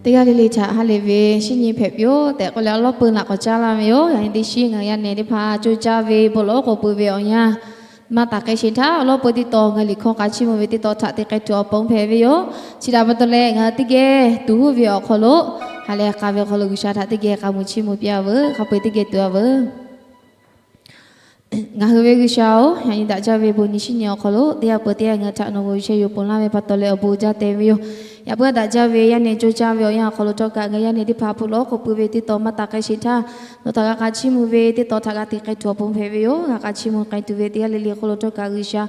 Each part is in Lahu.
Teˇ g'aˇ le le htaꞈ ha lehˬ ve shinˉ nyi hpehꞈ piˇ-oˆ tehꞈ k'oˆ leh, awˬ lawˉ peu naꞈ k'awꞈ caˇ laˇ ve yoˬ. Yaꞈ nyi teˇ shiˉ ngaˬ hui yaˇ nehˬ teˇ hpaˍ co caˇ ve bon lawˬ oˉ k'oˍ pui ve awˬ yanˇ, maˇ taˍ k'ai sheˍ htaˇ, awˬ lawˉ peu teˇ taw ngaˬ hui liꞈ hkawˇ k'a chiˇ mvuh ve teˇ taw htaꞈ te k'ai tuˬ awˬ pon hpehꞈ ve yoˬ. Chi htaꞈ pa taw leh ngaˬ hui teˇ geh tuˍ huˉ ve awˬ hk'aw lo, ha lehˬ k'a ve awˬ hk'aw lo G'uiˬsha htaꞈ teˇ geh k'a mui chiˇ mvuh piˇ-a veuˬ. Hk'a peu-eˬ teˇ geh tuˍ-a veuˬ. Ngaˬ hui ve G'uiˬsha-oˬ, yaꞈ nyi daꞈ jaˇ ve bon nyi shinˉ nyi awˬ hk'aw lo teˇ g'aˇ peuˬ teˇ g'aˇ ngaˬ hui htaꞈ nawˬ hui shu yuˬ ponˬ laˇ ve pa taw leh awˬ bon jaˇ te ve yoˬ. Yaꞈ puiˉ daꞈ jaˇ ve yaˇ nehˬ co caˇ ve awˬ yanˇ awˬ hk'aw lo htawˇ kaꞈ, ngaˬ hui yaˇ nehˬ teˇ hpaˍ hpu lawˉ k'oˍ pui ve teˇ taw maˇ taˍ k'ai sheˍ htaˇ, nawˬ htaꞈ g'a k'a chiˇ mvuh ve teˇ taw htaꞈ g'a te k'ai tuˬ awˬ pon hpehꞈ ve yoˬ. G'a k'a chiˇ mvuh k'ai tuˬ ve teˇ g'aˇ le le hk'oˆ lo htawˇ kaꞈ G'uiˬsha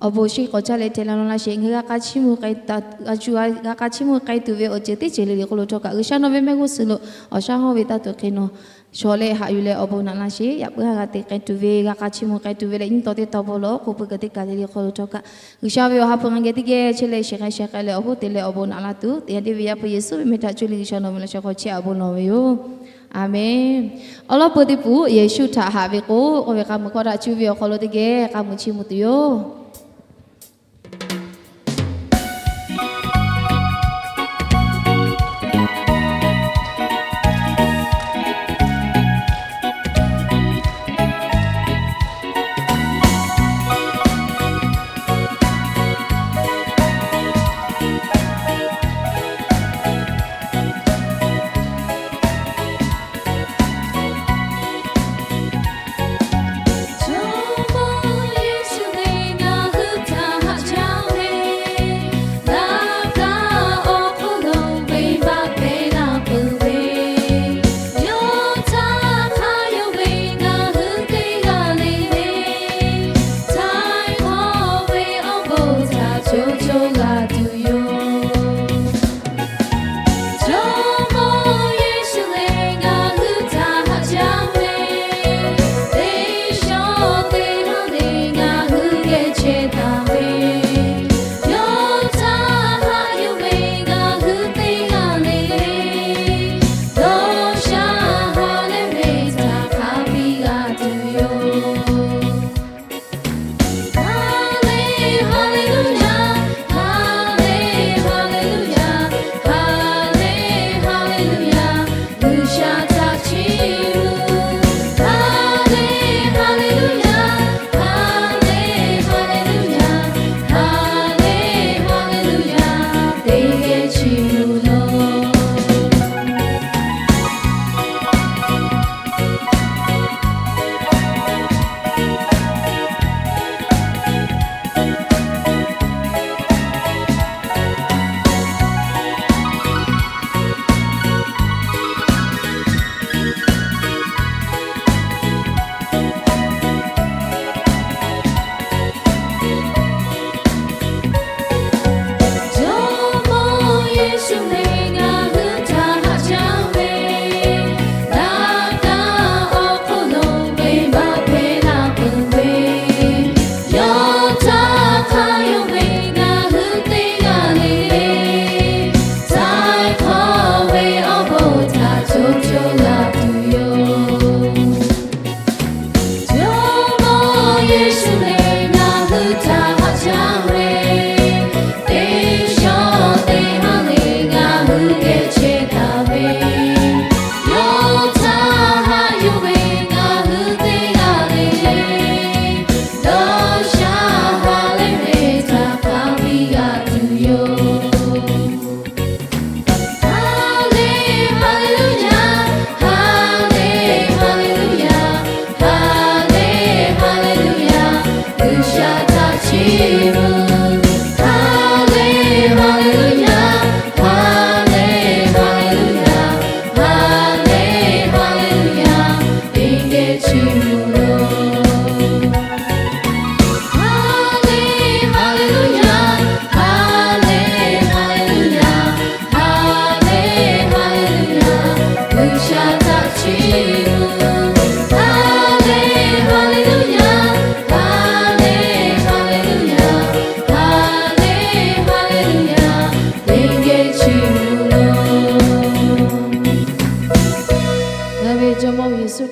awˬ bon shinˉ k'awꞈ caˇ leh hteꞈ leh law laˇ sheˍ. Ngaˬ hui g'a k'a chiˇ mvuh k'ai, a shu g'a k'a chiˇ mvuh k'ai tuˬ ve awˬ ceuˬ teˇ ceuˬ le le hk'oˆ lo htawˇ kaꞈ, G'uiˬsha nawˬ ve mehˆ g'uˇ suhˍ lo awˬ shaˉ hawˇ ve taˇ tuˬ hk'e nawˬ shawˍ leh haꞈ yuˬ leh awˬ bon naꞈ laˇ sheˍ. Yaꞈ puiˉ ha g'a te k'ai tuˬ ve, g'a k'a chiˇ mvuh k'ai tuˬ ve leh nyiˇ taw teˇ taw bon lawˉ k'oˍ pui kaꞈ teˇ kaˬ le le hk'oˆ lo htawˇ kaꞈ, G'uiˬsha ve awˬ ha hpu ngaˬ geh teˇ geh chehˇ leh shehˍ k'ai shehˍ k'ai leh awˬ hoˉ te leh awˬ bon naꞈ la tuˬ, teˇ g'aˇ le ve Yaˇ hpu Yeˍsuˆ ve meh htaꞈ cuˇ leh G'uiˬsha nawˬ ve laꞈ sheh hk'aw chehˇ a bon lawˬ ve yoˬ. Aˍmenˍ. Awˬ lawˉ peu teˇ pun Yeˍsuˆ htaꞈ haꞈ ve k'o k'oˆ ve k'a muiˬ hkawˇ htaꞈ cuˇ ve awˬ hk'aw lo teˇ geh k'a mui chiˇ mvuh tuˬ yoˬ.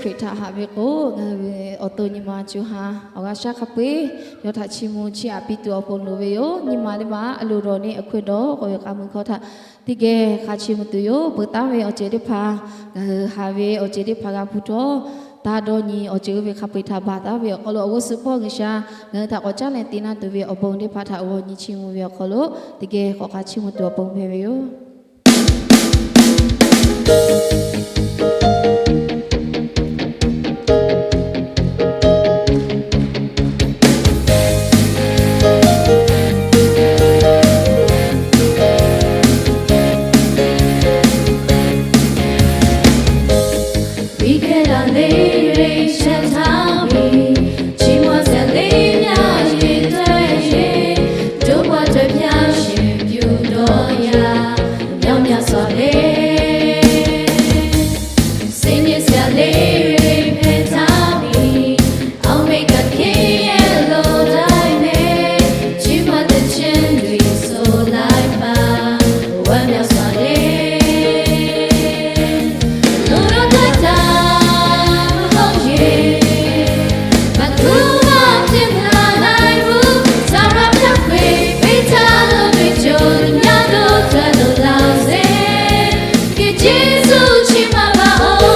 Hkriꞈ htaꞈ haꞈ ve k'o, ngaˬ hui ve awˬ to nyi ma co ha awˬ g'aˇ shaˉ hk'a peu-eˬ yawˇ htaꞈ chiˇ mvuh chiˇ aꞈ piˇ tuˬ awˬ pon loˍ ve yoˬ. Nyi ma teˇ ma a loˍ dawˬ neˇ awˬ hkawehˇ dawˇ k'oˆ ve k'a mui hkawˇ htaꞈ teˇ geh hk'a chiˇ mvuh tuˬ yoˬ. Peuˬ taˉ ve awˬ ceuˬ teˇ hpaˍ, ngaˬ hui haˍ ve awˬ ceuˬ teˇ hpaˍ g'a hpu htawˇ, taˇ dawˇ nyi awˬ ceuˬ oˇ ve hk'a peu-eˬ htaꞈ baˬ taˉ ve awˬ hk'aw lo awˬ g'uˇ suhˍ hpawˇ G'uiˬsha ngaˬ hui htaꞈ k'awꞈ caˉ leh te naˇ tuˬ ve awˬ pon teˇ hpaˍ htaꞈ g'aw nyi chiˇ mvuh ve awˬ hk'aw lo teˇ geh k'awꞈ hk'a chiˇ mvuh tuˬ awˬ pon hpehꞈ ve yoˬ. Biˇ kehˉ daꞈ le ve shehˍ htaˇ miˬ, chi mvuh teh le nyaˇ yeˬ teh yeˬ, doˇ paˆ teh pyaˇ sheˍ pyuˇ dawˇ yaˇ, myaˇ myaˇ suhˍ le. Suh nyi suhˍ le ve hpehꞈ htaˇ miˬ, awˬ meꞈ kaꞈ hk'e yehˬ lo laiˉ mehˍ, chi mvuh teh chehˇ ve suh laiˉ paˍ, weh myaˇ suhˍ le. Lo ro taiˍ taˍ hawˇ yeˬ, baˬ kuˇ maˇ teˇ mvuh la laiˉ g'uˇ, saˍ raˍ hpaˇ hk'e ve htaˇ lo ve co, mvuhˇ miˬ yaˇ dawˇ htaˇ lo laˬ zeˬ, ke Yeˍsuˆ chi ma baˬ oˬ.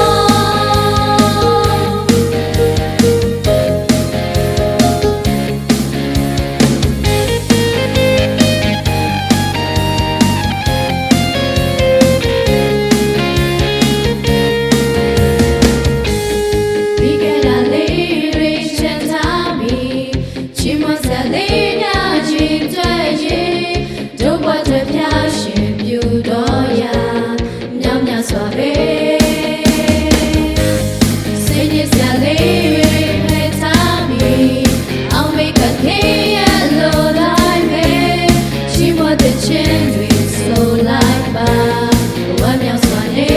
Biˇ kehˉ daꞈ le ve shehˍ htaˇ miˬ, chi mvuh teh le nyaˇ yeˬ teh yeˬ, doˇ paˆ teh pyaˇ sheˍ pyuˇ dawˇ yaˇ, myaˇ myaˇ suhˍ le. Suh nyi suhˍ le ve hpehꞈ htaˇ miˬ, awˬ meꞈ kaꞈ hk'e yehˬ lo laiˉ mehˍ, chi mvuh teh chehˇ ve suh laiˉ paˍ, weh myaˇ suhˍ le.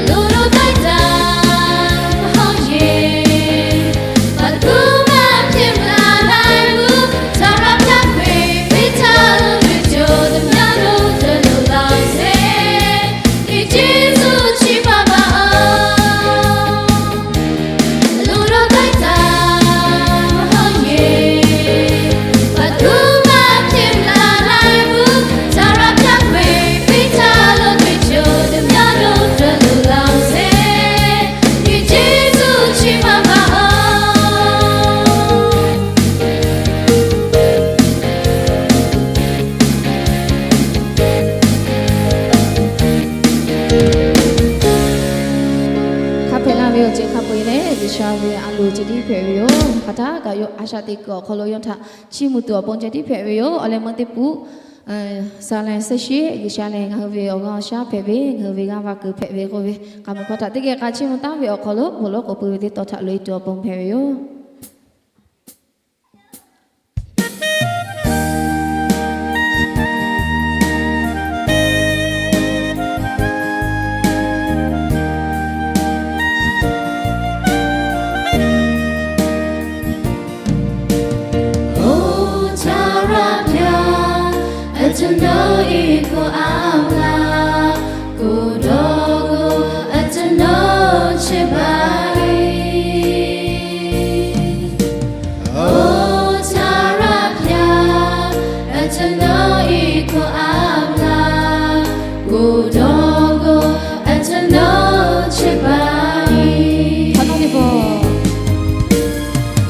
Lo ro taiˍ taˍ hawˇ yeˬ, baˬ kuˇ maˇ teˇ mvuh la laiˉ g'uˇ, saˍ raˍ hpaˇ hk'e ve htaˇ lo ve co, mvuhˇ miˬ yaˇ dawˇ htaˇ lo laˬ zeˬ, ke Yeˍsuˆ chi ma baˬ oˬ. Lo ro taiˍ taˍ hawˇ yeˬ, baˬ kuˇ maˇ teˇ mvuh la laiˉ g'uˇ, saˍ raˍ hpaˇ hk'e ve htaˇ lo ve co, mvuhˇ miˬ yaˇ dawˇ htaˇ lo laˬ zeˬ, ke Yeˍsuˆ chi ma baˬ oˬ. Hk'a hpehꞈ la ve awˬ ceuˬ hk'a peu-eˬ leh G'uiˬsha ve a loˍ ceh tiˉ hpehꞈ ve yoˬ. Hk'aˬ htaˇ kaꞈ yawˇ a shaꞈ teꞈ kuiˬ awˬ hk'aw lo yawˇ htaꞈ chiˇ mvuh tuˬ awˬ pon ceh tiˉ hpehꞈ ve yoˬ. Awˬ leh meuˇ teˇ pun saˍ lehˬ suhˉ sheˉ G'uiˬsha lehˬ ngaˬ hui ve awˬ g'aˇ awˬ shaˉ hpehꞈ ve, ngaˬ hui ve g'aˇ va kuiˬ hpehꞈ ve k'oˆ ve k'a mui hkawˇ htaꞈ teˇ geh k'a chiˇ mvuh taˉ ve awˬ hk'aw lo, bon lawˉ k'oˍ pui ve teˇ tawn htaꞈ loꞈ-e tuˬ awˬ pon hpehꞈ ve yoˬ. Oˇ caˇ raꞈ pyaˇ, a htoꞈ nawˉ e k'o a laˇ, k'oˍ dawˇ k'o a htoꞈ nawˉ chehˇ baˬ e. Oˇ caˇ raꞈ pyaˇ, a htoꞈ nawˉ e k'o a laˇ, k'oˍ dawˇ k'o a htoꞈ nawˉ chehˇ baˬ e.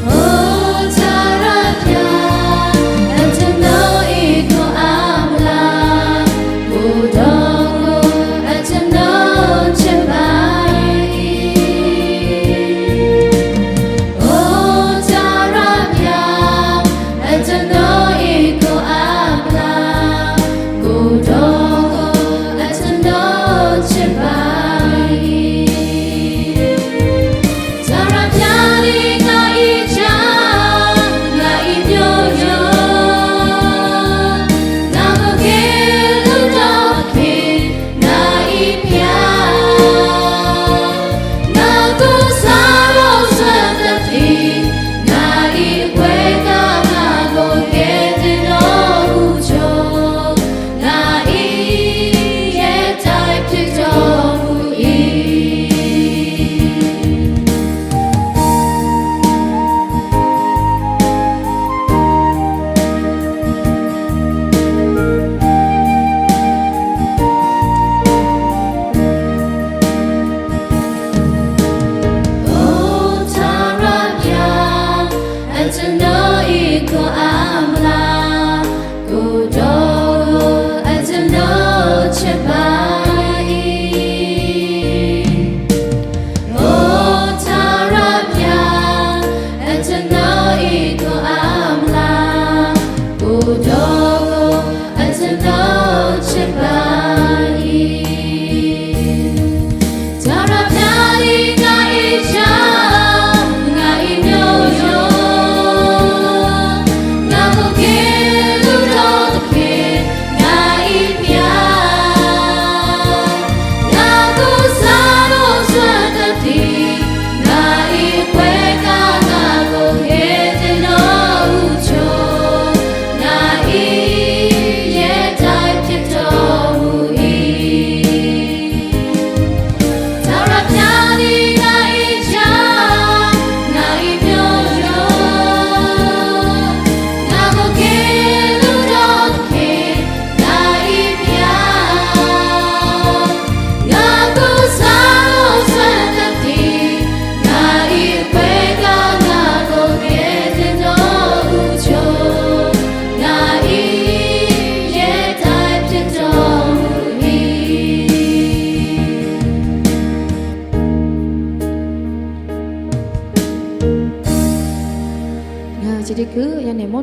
Oˇ caˇ raꞈ pyaˇ, a htoꞈ nawˉ e k'o a laˇ, k'oˍ dawˇ k'o a htoꞈ nawˉ chehˇ baˬ e. Oˇ caˇ raꞈ pyaˇ, a htoꞈ nawˉ e k'o a laˇ, k'oˍ dawˇ k'o a htoꞈ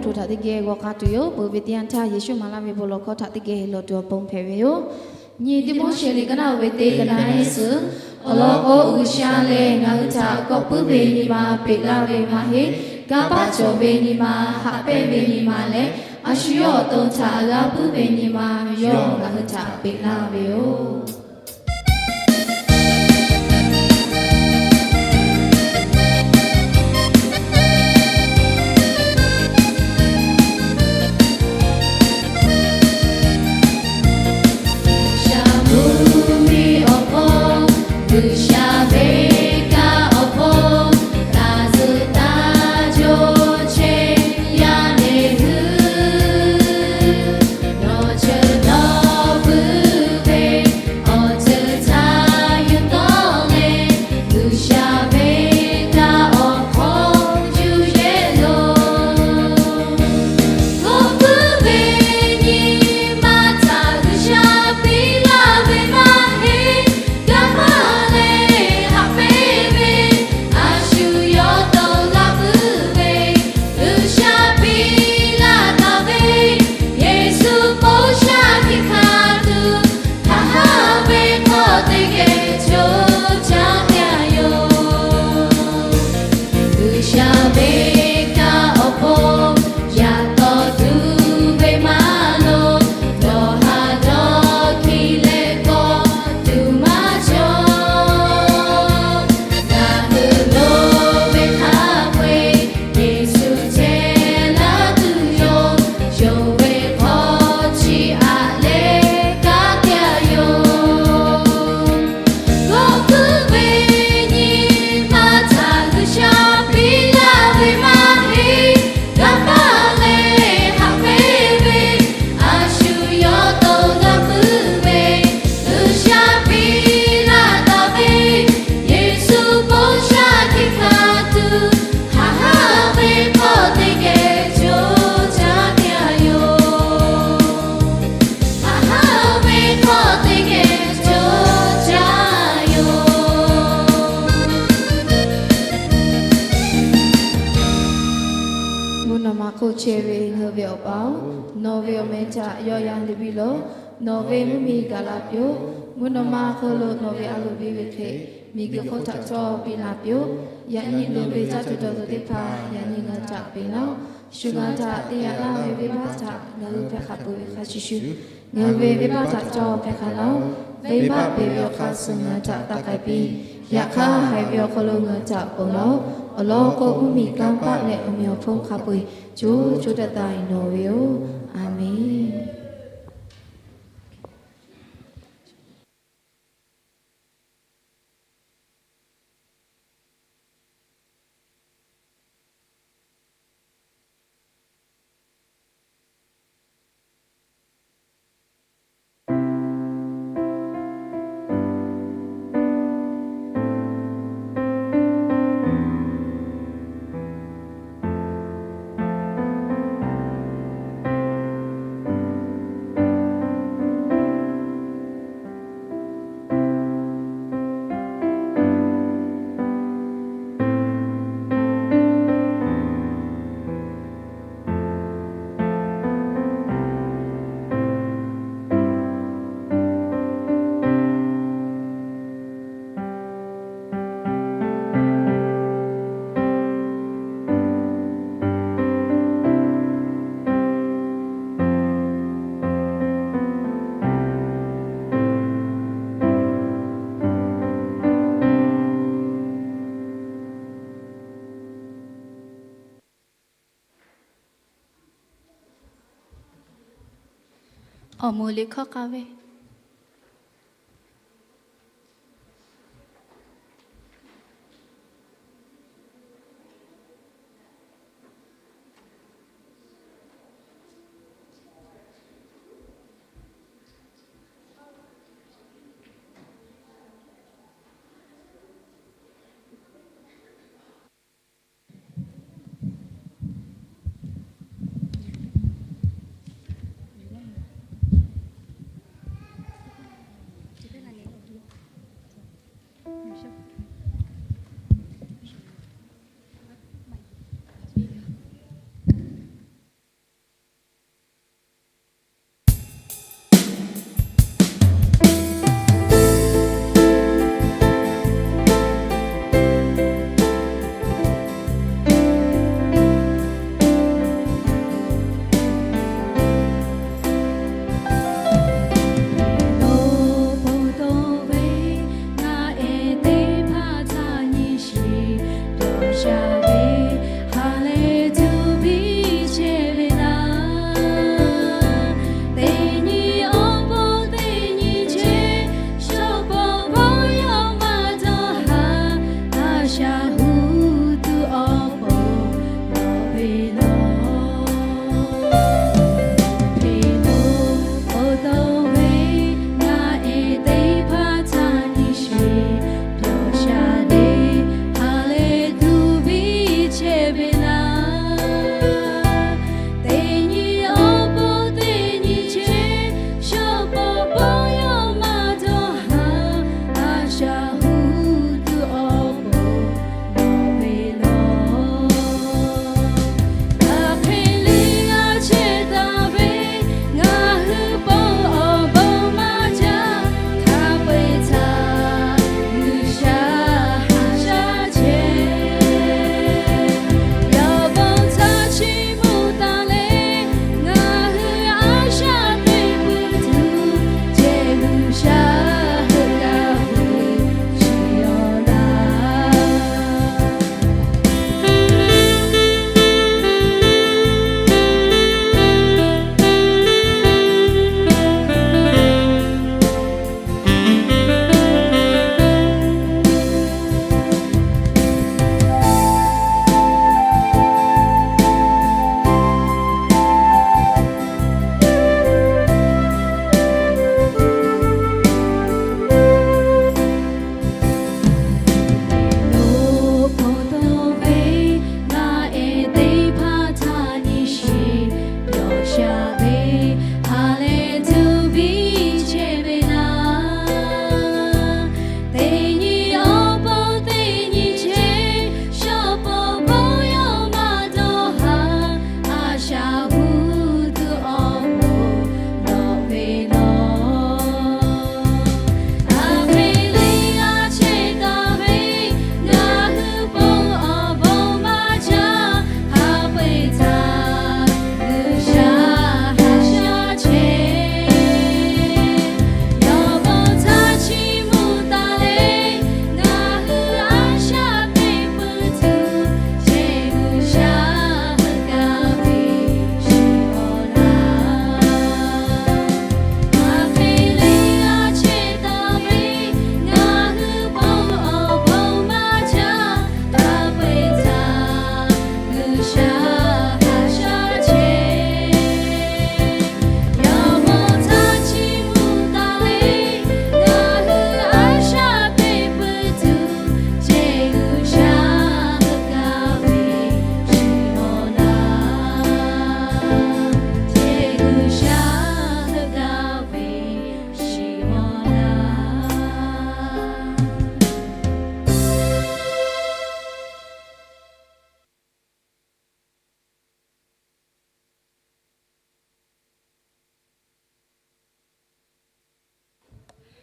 hto htaꞈ teˇ geh g'aw k'ai tuˬ yoˬ. Peuˬ ve teˇ yanˇ htaˇ, Yeˍsuˆ maˍ laˇ ve bon lawˬ hkawˇ htaꞈ teˇ geh heˍ lawˬ tuˬ awˬ pon hpehꞈ ve yoˬ. Nyi Tiˆmoˉseˍ liꞈ ka naˆ uiˍ ve teˇ ka naˆ heˆ suhˍ, awˬ lawn k'o, G'uiˬsha lehˬ ngaˬ hui htaꞈ kawꞈ puiˉ ve nyi ma peꞈ laˇ ve maˇ heˆ. Kanˇ paˆ cawˬ ve nyi ma, haꞈ pehnˇ ve nyi ma leh, a shu yawˇ awˬ to htaꞈ g'a puiˉ ve nyi ma, yawˇ ngaˬ hui htaꞈ peꞈ laˇ ve yoˬ. G'uiˬsha mvuhˇmiˬ awˬ hk'aw, G'uiˬsha ve kanˇ awˬ hk'aw, taˍ zuhꞈ taˇ jaw chehˇ yaˇ lehˬ hui, nawˬ cheuˬ nawˬ puiˉ ve awˬ ceuˬ htaꞈ yuˬ tawˆ leh, G'uiˬsha ve kanˇ awˬ hk'aw cuˇ yehˇ loˬ. Kawꞈ puiˉ ve nyi ma htaꞈ G'uiˬsha piˇ laˇ ve maˇ heˆ. Kanˇ paˆ leh haꞈ pehnˇ ve, a shu yawˇ to g'a puiˉ ve, G'uiˬsha piˇ laˇ taˍ ve, Yeˍsuˆ bon sha hkiˆ hkanˍ tuˬ, haꞈ haˉ ve hk'aw teˇ geh co caˇ te a yoˬ. G'uiˬsha ve kanˇ awˬ hk'aw yaꞈ taw tuˬ ve maˇ loˍ, dawˬ haˍ dawˬ hkiˇ leh kawˆ tuˬ maˇ cawˬ. Ngaˬ hui loˍ ve hk'a peu-eˬ Yeˍsuˆ chehˇ laˇ tuˬ yoˬ. Yonˍ ve hk'aw chi aꞈ leh kaˇ te a yoˬ. Kawꞈ puiˉ ve nyi ma htaꞈ G'uiˬsha piˇ laˇ ve maˇ heˆ. Kanˇ paˆ leh haꞈ pehnˇ ve, a shu yawˇ to g'a puiˉ ve, G'uiˬsha piˇ laˇ taˍ ve, Yeˍsuˆ bon sha hkiˆ hkanˍ tuˬ, haꞈ haˉ ve hk'aw teˇ geh co caˇ te a yoˬ. Haꞈ haˉ ve hk'aw teˇ geh co caˇ yoˬ. Mvuhˇ naw ma hk'oˆ chehˇ ve ngaˬ hui ve Awˬ pa-oˬ, nawˬ ve awˬ meh htaꞈ yawˆ yan leꞈ piˇ loˬ. Nawˬ ve mvuhˇmiˬ gaˬ la piˇ-oˆ. Mvuhˇ naw ma hk'oˆ lo nawˬ ve a loˍ biˇ ve hk'e, miˬguiˬ hk'oˆ htaꞈ cawˇ piˇ la piˇ-oˆ. Yaꞈ nyi loˍ ve caˇ tuˬ dawˬ tuˬ teˇ hpaˍ yaꞈ nyi ngaˬ hui htaꞈ peꞈ laˇ-oˆ. Shu ngaˬ hui htaꞈ te yaꞈ laˇ ve venˇbaˆ htaꞈ ngaˬ hui hpehꞈ hk'a peuˬ ve hk'a shuˍ shuˍ, ngaˬ hui ve venˇbaˆ htaꞈ cawˇ hpehꞈ hk'a laˇ-oˆ. Venˇbaˆ peꞈ ve awˬ hk'aˇ suh ngaˬ hui htaꞈ taˇ k'ai piˇ. Yaꞈ hk'aˇ, haiˬ ve awˬ hk'aw lo ngaˬ hui htaꞈ ponˬ laˇ-oˆ. Awˬ lawn k'o, mvuhˇmiˬ, kanˇ paˆ leh awˬ meꞈ awˬ hponˇ hk'a peu-eˬ co co taiˍ taiˍ nawˬ ve yoˬ. A menˬ. Awˬ moˍ liꞈ hkawˇ k'ai ve.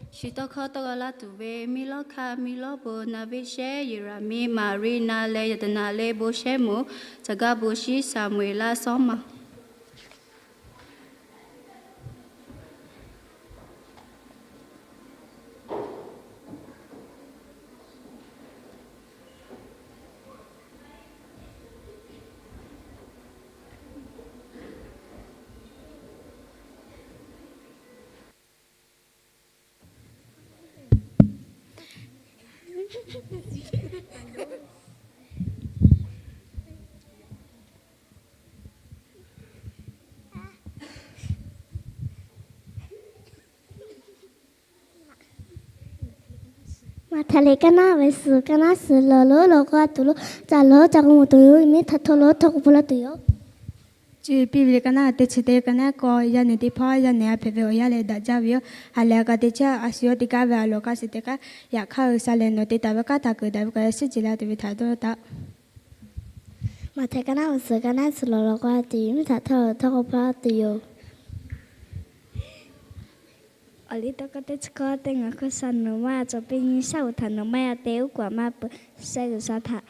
Shiˍ tawˇ hkawˇ tawˆ la laˇ tuˬ ve, miˇ lawˇ hkaˇ miˇ lawˇ bon na venˇ shehˉ, Yeˍraˍmiˆ, Maˍriˆ, Naˍleˍ, Yaˍdaˍnaˍ leh bon shehˉ moˍ, caˬ gaˇ bon shiˉ, Saˍmoˍeˍlaˆ, Sawˉmaꞈ. Maꞈhtehˍ liꞈ kaˇ naˆ ve suhˍ, kaˇ naˆ suhˍ lawˬ lonˉ lawˬ k'o a tuˬ lo, caˬ lawˬ caˬ k'o moˍ tuˬ yoˬ. Miˇ htaꞈ htawˇ lawˬ htawˇ k'o hpu laˇ tuˬ yoˬ. Cuˇ yiˍ piˇ ve liꞈ kaˇ naˆ teˇ chi teˇ, kaˇ naˆ k'awˇ, yaˇ nehˬ teˇ hpaˍ yaˇ nehˬ a hpehꞈ ve awˬ yanˇ leh daꞈ jaˇ ve yoˬ. Haꞈ lehˬ a ka teˇ caˇ a shu yawˇ teˇ kaˉ ve a loˍ kaˇ shiˍ teˇ kaˇ, yaꞈ hk'aˇ G'uiˬsha lehˬ nawˬ te taˍ ve kanˉ htaꞈ keu daꞈ ve k'o, a shu ciˬ la tuˬ ve htaꞈ dawˇ taꞈ. Maꞈhtehˍ kaˇ naˆ ve suhˍ, kaˇ naˆ suhˍ lawˬ lonˉ k'o a tuˬ yoˬ. Miˇ htaꞈ htawˇ lawˬ htawˇ k'o hpu laˇ tuˬ yoˬ. Awˬ liˇ tawˇ hkawˇ teˇ chi hkawˇ teˇ, ngaˬ hk'oˆ sha nawˬ maˇ cawˬ piˇ nyi shaˉ uiˍ htaꞈ nawˬ maˇ yaꞈ te, uˉ k'oˍ aꞈ maˇ peuˬ shehˆ G'uiˬsha htaꞈ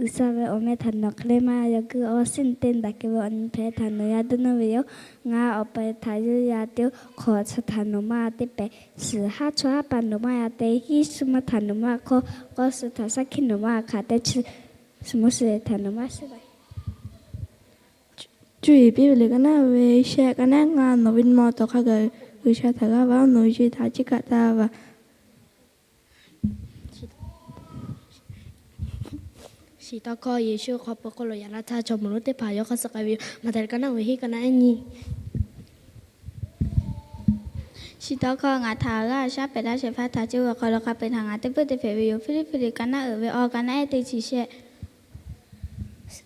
G'uiˬsha ve awˬ meh htaꞈ nawˬ hk'e le maˇ yaw guiˇ, awˬ shinˉ teˇ daꞈ kehˬ ve awˬ nyi hpehꞈ htaꞈ nawˬ yaˇ duˇ nuˇ ve yoˬ. Ngaˬ awˬ pehˍ htaꞈ yawˇ yaꞈ te-o, hk'awꞈ chi htaꞈ nawˬ maˇ te pehˍ, shiˍ haˉ chaw haˉ pa nawˬ maˇ yaꞈ te, hiˉ shu mvuhˇ htaꞈ nawˬ maˇ hk'awˇ, k'awˇ shu htaꞈ shaˉ hkiˆ nawˬ maˇ hkanˍ tehꞈ, chi shu mvuhˇ shu htaꞈ nawˬ maˇ shiˉ la. Cuˇ yiˍ piˇ ve liꞈ kaˇ naˆ ve shehˆ, kaˇ naˆ ngaˇ, nawˬ ve nyi ma tawˍ hk'a gaˬ G'uiˬsha htaꞈ g'aˇ va, nawˬ ve yehˬ htaꞈ ciˇ kaꞈ taˇ va. Shiˍ tawˇ hkawˇ, Yeˍsuˆ hk'aw pui hk'oˆ lo yaꞈ la htaˇ, chaw moˍ lonˉ teˇ hpaˍ yawˇ hk'aˇ suh k'ai ve yoˬ. Maꞈhtehˍ liꞈ kaˇ naˆ ve hiˉ, kaˇ naˆ ehˉ nyi. Shiˍ tawˇ hkawˇ, ngaˬ htaꞈ g'aˇ shaˉ pehˍ laˇ shehˍ hpaˇ htaꞈ cuˇ ve awˬ hk'aw lo hk'a peu-eˬ htaꞈ ngaˬ teˇ peuˆ te hpehꞈ ve yoˬ. Hpiˇliˇpiˆ liꞈ kaˇ naˆ uiˍ ve awˬ, kaˇ naˆ ehˉ teˇ chi shehˆ.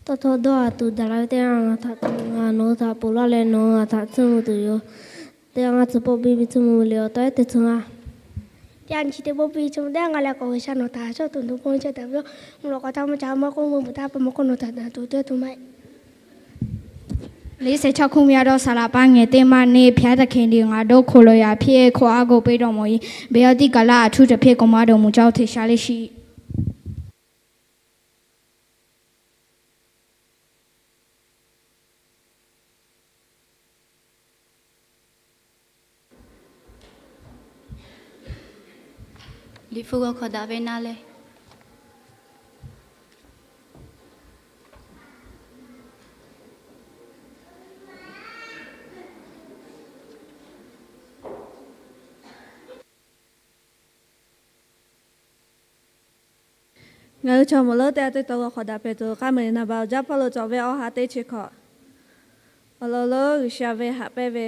Tawˇ htawˇ dawˇ a tuˬ daꞈ la ve teˇ g'aˇ ngaˬ htaꞈ, ngaˬ nawˬ hui htaꞈ ponˬ laˇ leh nawˬ hui ngaˬ htaꞈ tcuhˇ mvuh tuˬ yoˬ. Teˇ g'aˇ ngaˇ tcuh pawˆ biˇ ve tcuhˇ mvuh ve liꞈ awˬ tawˆ ehˉ teˇ tcuhˇ ngaˇ. Teˇ g'aˇ nyi chi teˇ pawˆ biˇ ve tcuhˇ mvuh teˇ g'aˇ ngaˇ leh k'awꞈ G'uiˬsha nawˬ htaꞈ shawˉ tuˬ nawˬ hpon chehˇ taˍ ve yoˬ. Mvuhˇ lawꞈ k'awꞈ htaˇ mvuhˇ ca maˇ k'oˆ, mvuhˇ bvuhꞈ htaˇ pa maˇ k'oˆ, nawˬ htaꞈ tuˬ te tuˬ maˇ heˆ. Liꞈ shehˍ hk'aw hk'oˆ ve a dawˇ saˍ laꞈ pa ngeh teˇ maˇ neˇ hpyaˇ taˇ hkeh liꞈ ngaˬ dawˇ hk'oˆ lo yaꞈ hpiˇ hk'awꞈ aˉ g'oˇ peˇ dawˇ mawˬ e. Beˬ yaˇ tiˉ kaꞈ laˇ a htuˇ caˬ hpiˇ k'o maˇ dawˇ mawˬ caˇ oˇ hteꞈ sha leˇ shiˍ. Liꞈ hpu g'aw hk'awꞈ daꞈ ve na leh, ngaˬ hui chaw moˍ lonˉ teˇ g'aˇ teˇ taw g'aw hk'awꞈ daꞈ pehˍ tuˬ k'aˉ meuˍ naˍ baˬ awˬ jaˇ hpawˇ lo cawˬ ve awˬ ha teˇ chi hkawꞈ. Awˬ lawn lonˉ G'uiˬsha ve haꞈ pehnˇ ve.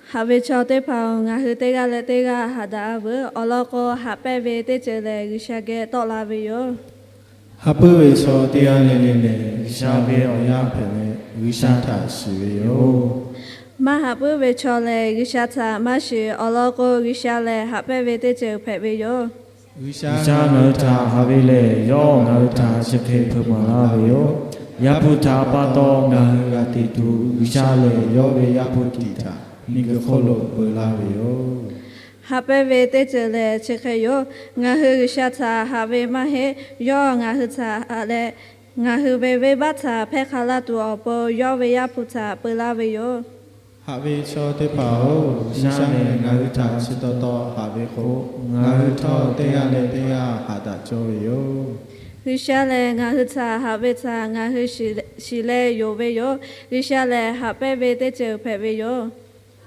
Haꞈ ve chaw teˇ hpaˍ-oˬ, ngaˬ hui teˇ g'aˇ leh teˇ g'aˇ haꞈ daꞈ-a veuˬ. Awˬ lawn k'o, haꞈ pehnˇ ve teˇ ceuˬ lehˬ, G'uiˬsha geh tawˆ la ve yoˬ. Haꞈ puiˉ ve chaw teˇ g'aˇ le le lehˬ, G'uiˬsha ve awˬ yaˇ hpehꞈ leh, G'uiˬsha htaꞈ shiˍ ve yoˬ. Maˇ haꞈ puiˉ ve chaw lehˬ, G'uiˬsha htaꞈ maˇ shiˍ. Awˬ lawn k'o, G'uiˬsha lehˬ haꞈ pehnˇ ve teˇ ceuˬ hpehꞈ ve yoˬ. G'uiˬsha ngaˬ hui htaꞈ haꞈ ve lehˬ, yawˇ ngaˬ hui htaꞈ chi hk'e hpeuꞈ maˍ laˇ ve yoˬ. Yaˇ hpu htaꞈ pa taw ngaˬ hui g'a teꞈ tuˬ, G'uiˬsha lehˬ yawˇ ve Yaˇ hpu tiꞈ htaꞈ miˬguiˬ hk'oˆ lo peu laˇ ve yoˬ. Haꞈ pehnˇ ve teˇ ceuˬ lehˬ chi hk'e yoˬ. Ngaˬ hui G'uiˬsha htaꞈ haꞈ ve maˇ heˆ. Yawˇ ngaˬ hui htaꞈ haꞈ leh, ngaˬ hui ve venˇbaˆ htaꞈ hpehˇ hk'a laˇ tuˬ awˬ pon, yawˇ ve Yaˇ hpu htaꞈ peu laˇ ve yoˬ. Haꞈ ve chaw teˇ hpaˍ-oˬ, G'uiˬsha lehˬ ngaˬ hui htaꞈ chi taw taw haꞈ ve k'o, ngaˬ hui htawˇ teˇ g'aˇ leh teˇ g'aˇ haꞈ daꞈ cawˇ ve yoˬ. G'uiˬsha lehˬ ngaˬ hui htaꞈ haꞈ ve htaꞈ ngaˬ hui shiˍ leh yonˍ ve yoˬ. G'uiˬsha lehˬ haꞈ pehnˇ ve teˇ ceuˬ hpehꞈ ve yoˬ.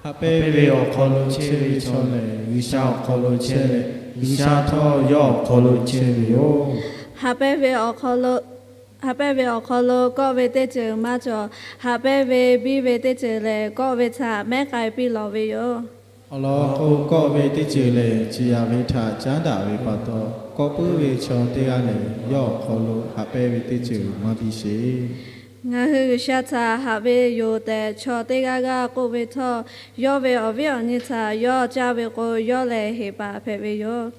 Haꞈ pehnˇ ve awˬ hk'aw lo chehˇ ve chaw lehˬ, G'uiˬsha awˬ hk'aw lo chehˇ leh, G'uiˬsha htawˇ yawˇ awˬ hk'aw lo chehˇ ve yoˬ. Haꞈ pehnˇ ve awˬ hk'aw lo, haꞈ pehnˇ ve awˬ hk'aw lo kawˆ ve teˇ ceuˬ maˇ cawˬ. Haꞈ pehnˇ ve biˇ ve teˇ ceuˬ lehˬ, kawˆ ve htaꞈ mehˉ k'ai piˇ lawˬ ve yoˬ. Awˬ lawn k'o, kawˆ ve teˇ ceuˬ lehˬ, ciˍ yanˍ ve htaꞈ caˉ daꞈ ve pa taw, kawˆ puiˉ ve chaw teˇ g'aˇ lehˬ, yawˇ awˬ hk'aw lo haꞈ pehnˇ ve teˇ ceuˬ maˇ biˇ sheˍ. Ngaˬ hui G'uiˬsha htaꞈ haꞈ ve yoˬ tehꞈ, chaw teˇ g'aˇ g'aˇ k'oˆ ve htawˇ, yawˇ ve awˬ viˉ awˬ nyi htaꞈ yawˇ caˇ ve k'o, yawˇ lehˬ heˍ paˍ hpehꞈ ve yoˬ.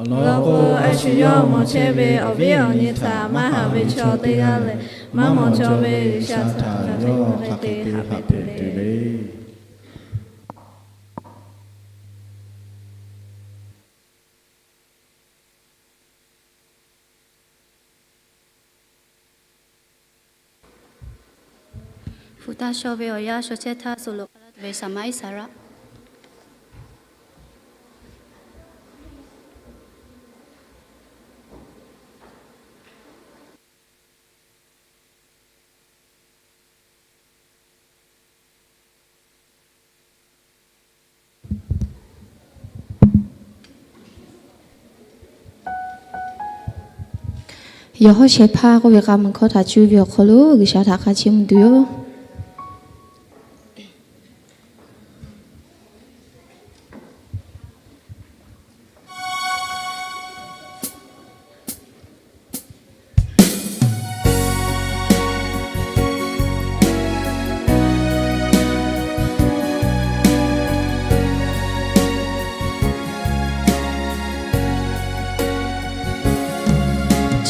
Awˬ lawn k'o, a shu yawˇ mawˬ chehˇ ve awˬ viˉ awˬ nyi htaꞈ maˇ haꞈ ve chaw teˇ g'aˇ leh, maˇ mawˬ cawˇ ve G'uiˬsha htaꞈ hk'a hk'e te haꞈ pehꞈ tuˬ le. Hpu taˇ shaw ve awˬ yanˇ shaw chehˇ htaˇ, suh loꞈ k'ai laˇ tuˬ ve saˍ maˇ iˉ saˍ raˆ. Yawˬ hawˉ shehˍ hpaˇ k'oˆ ve k'a meuˬ hkawˇ htaꞈ cuˇ ve awˬ hk'aw lo G'uiˬsha htaꞈ hk'a chiˇ mvuh tuˬ yoˬ.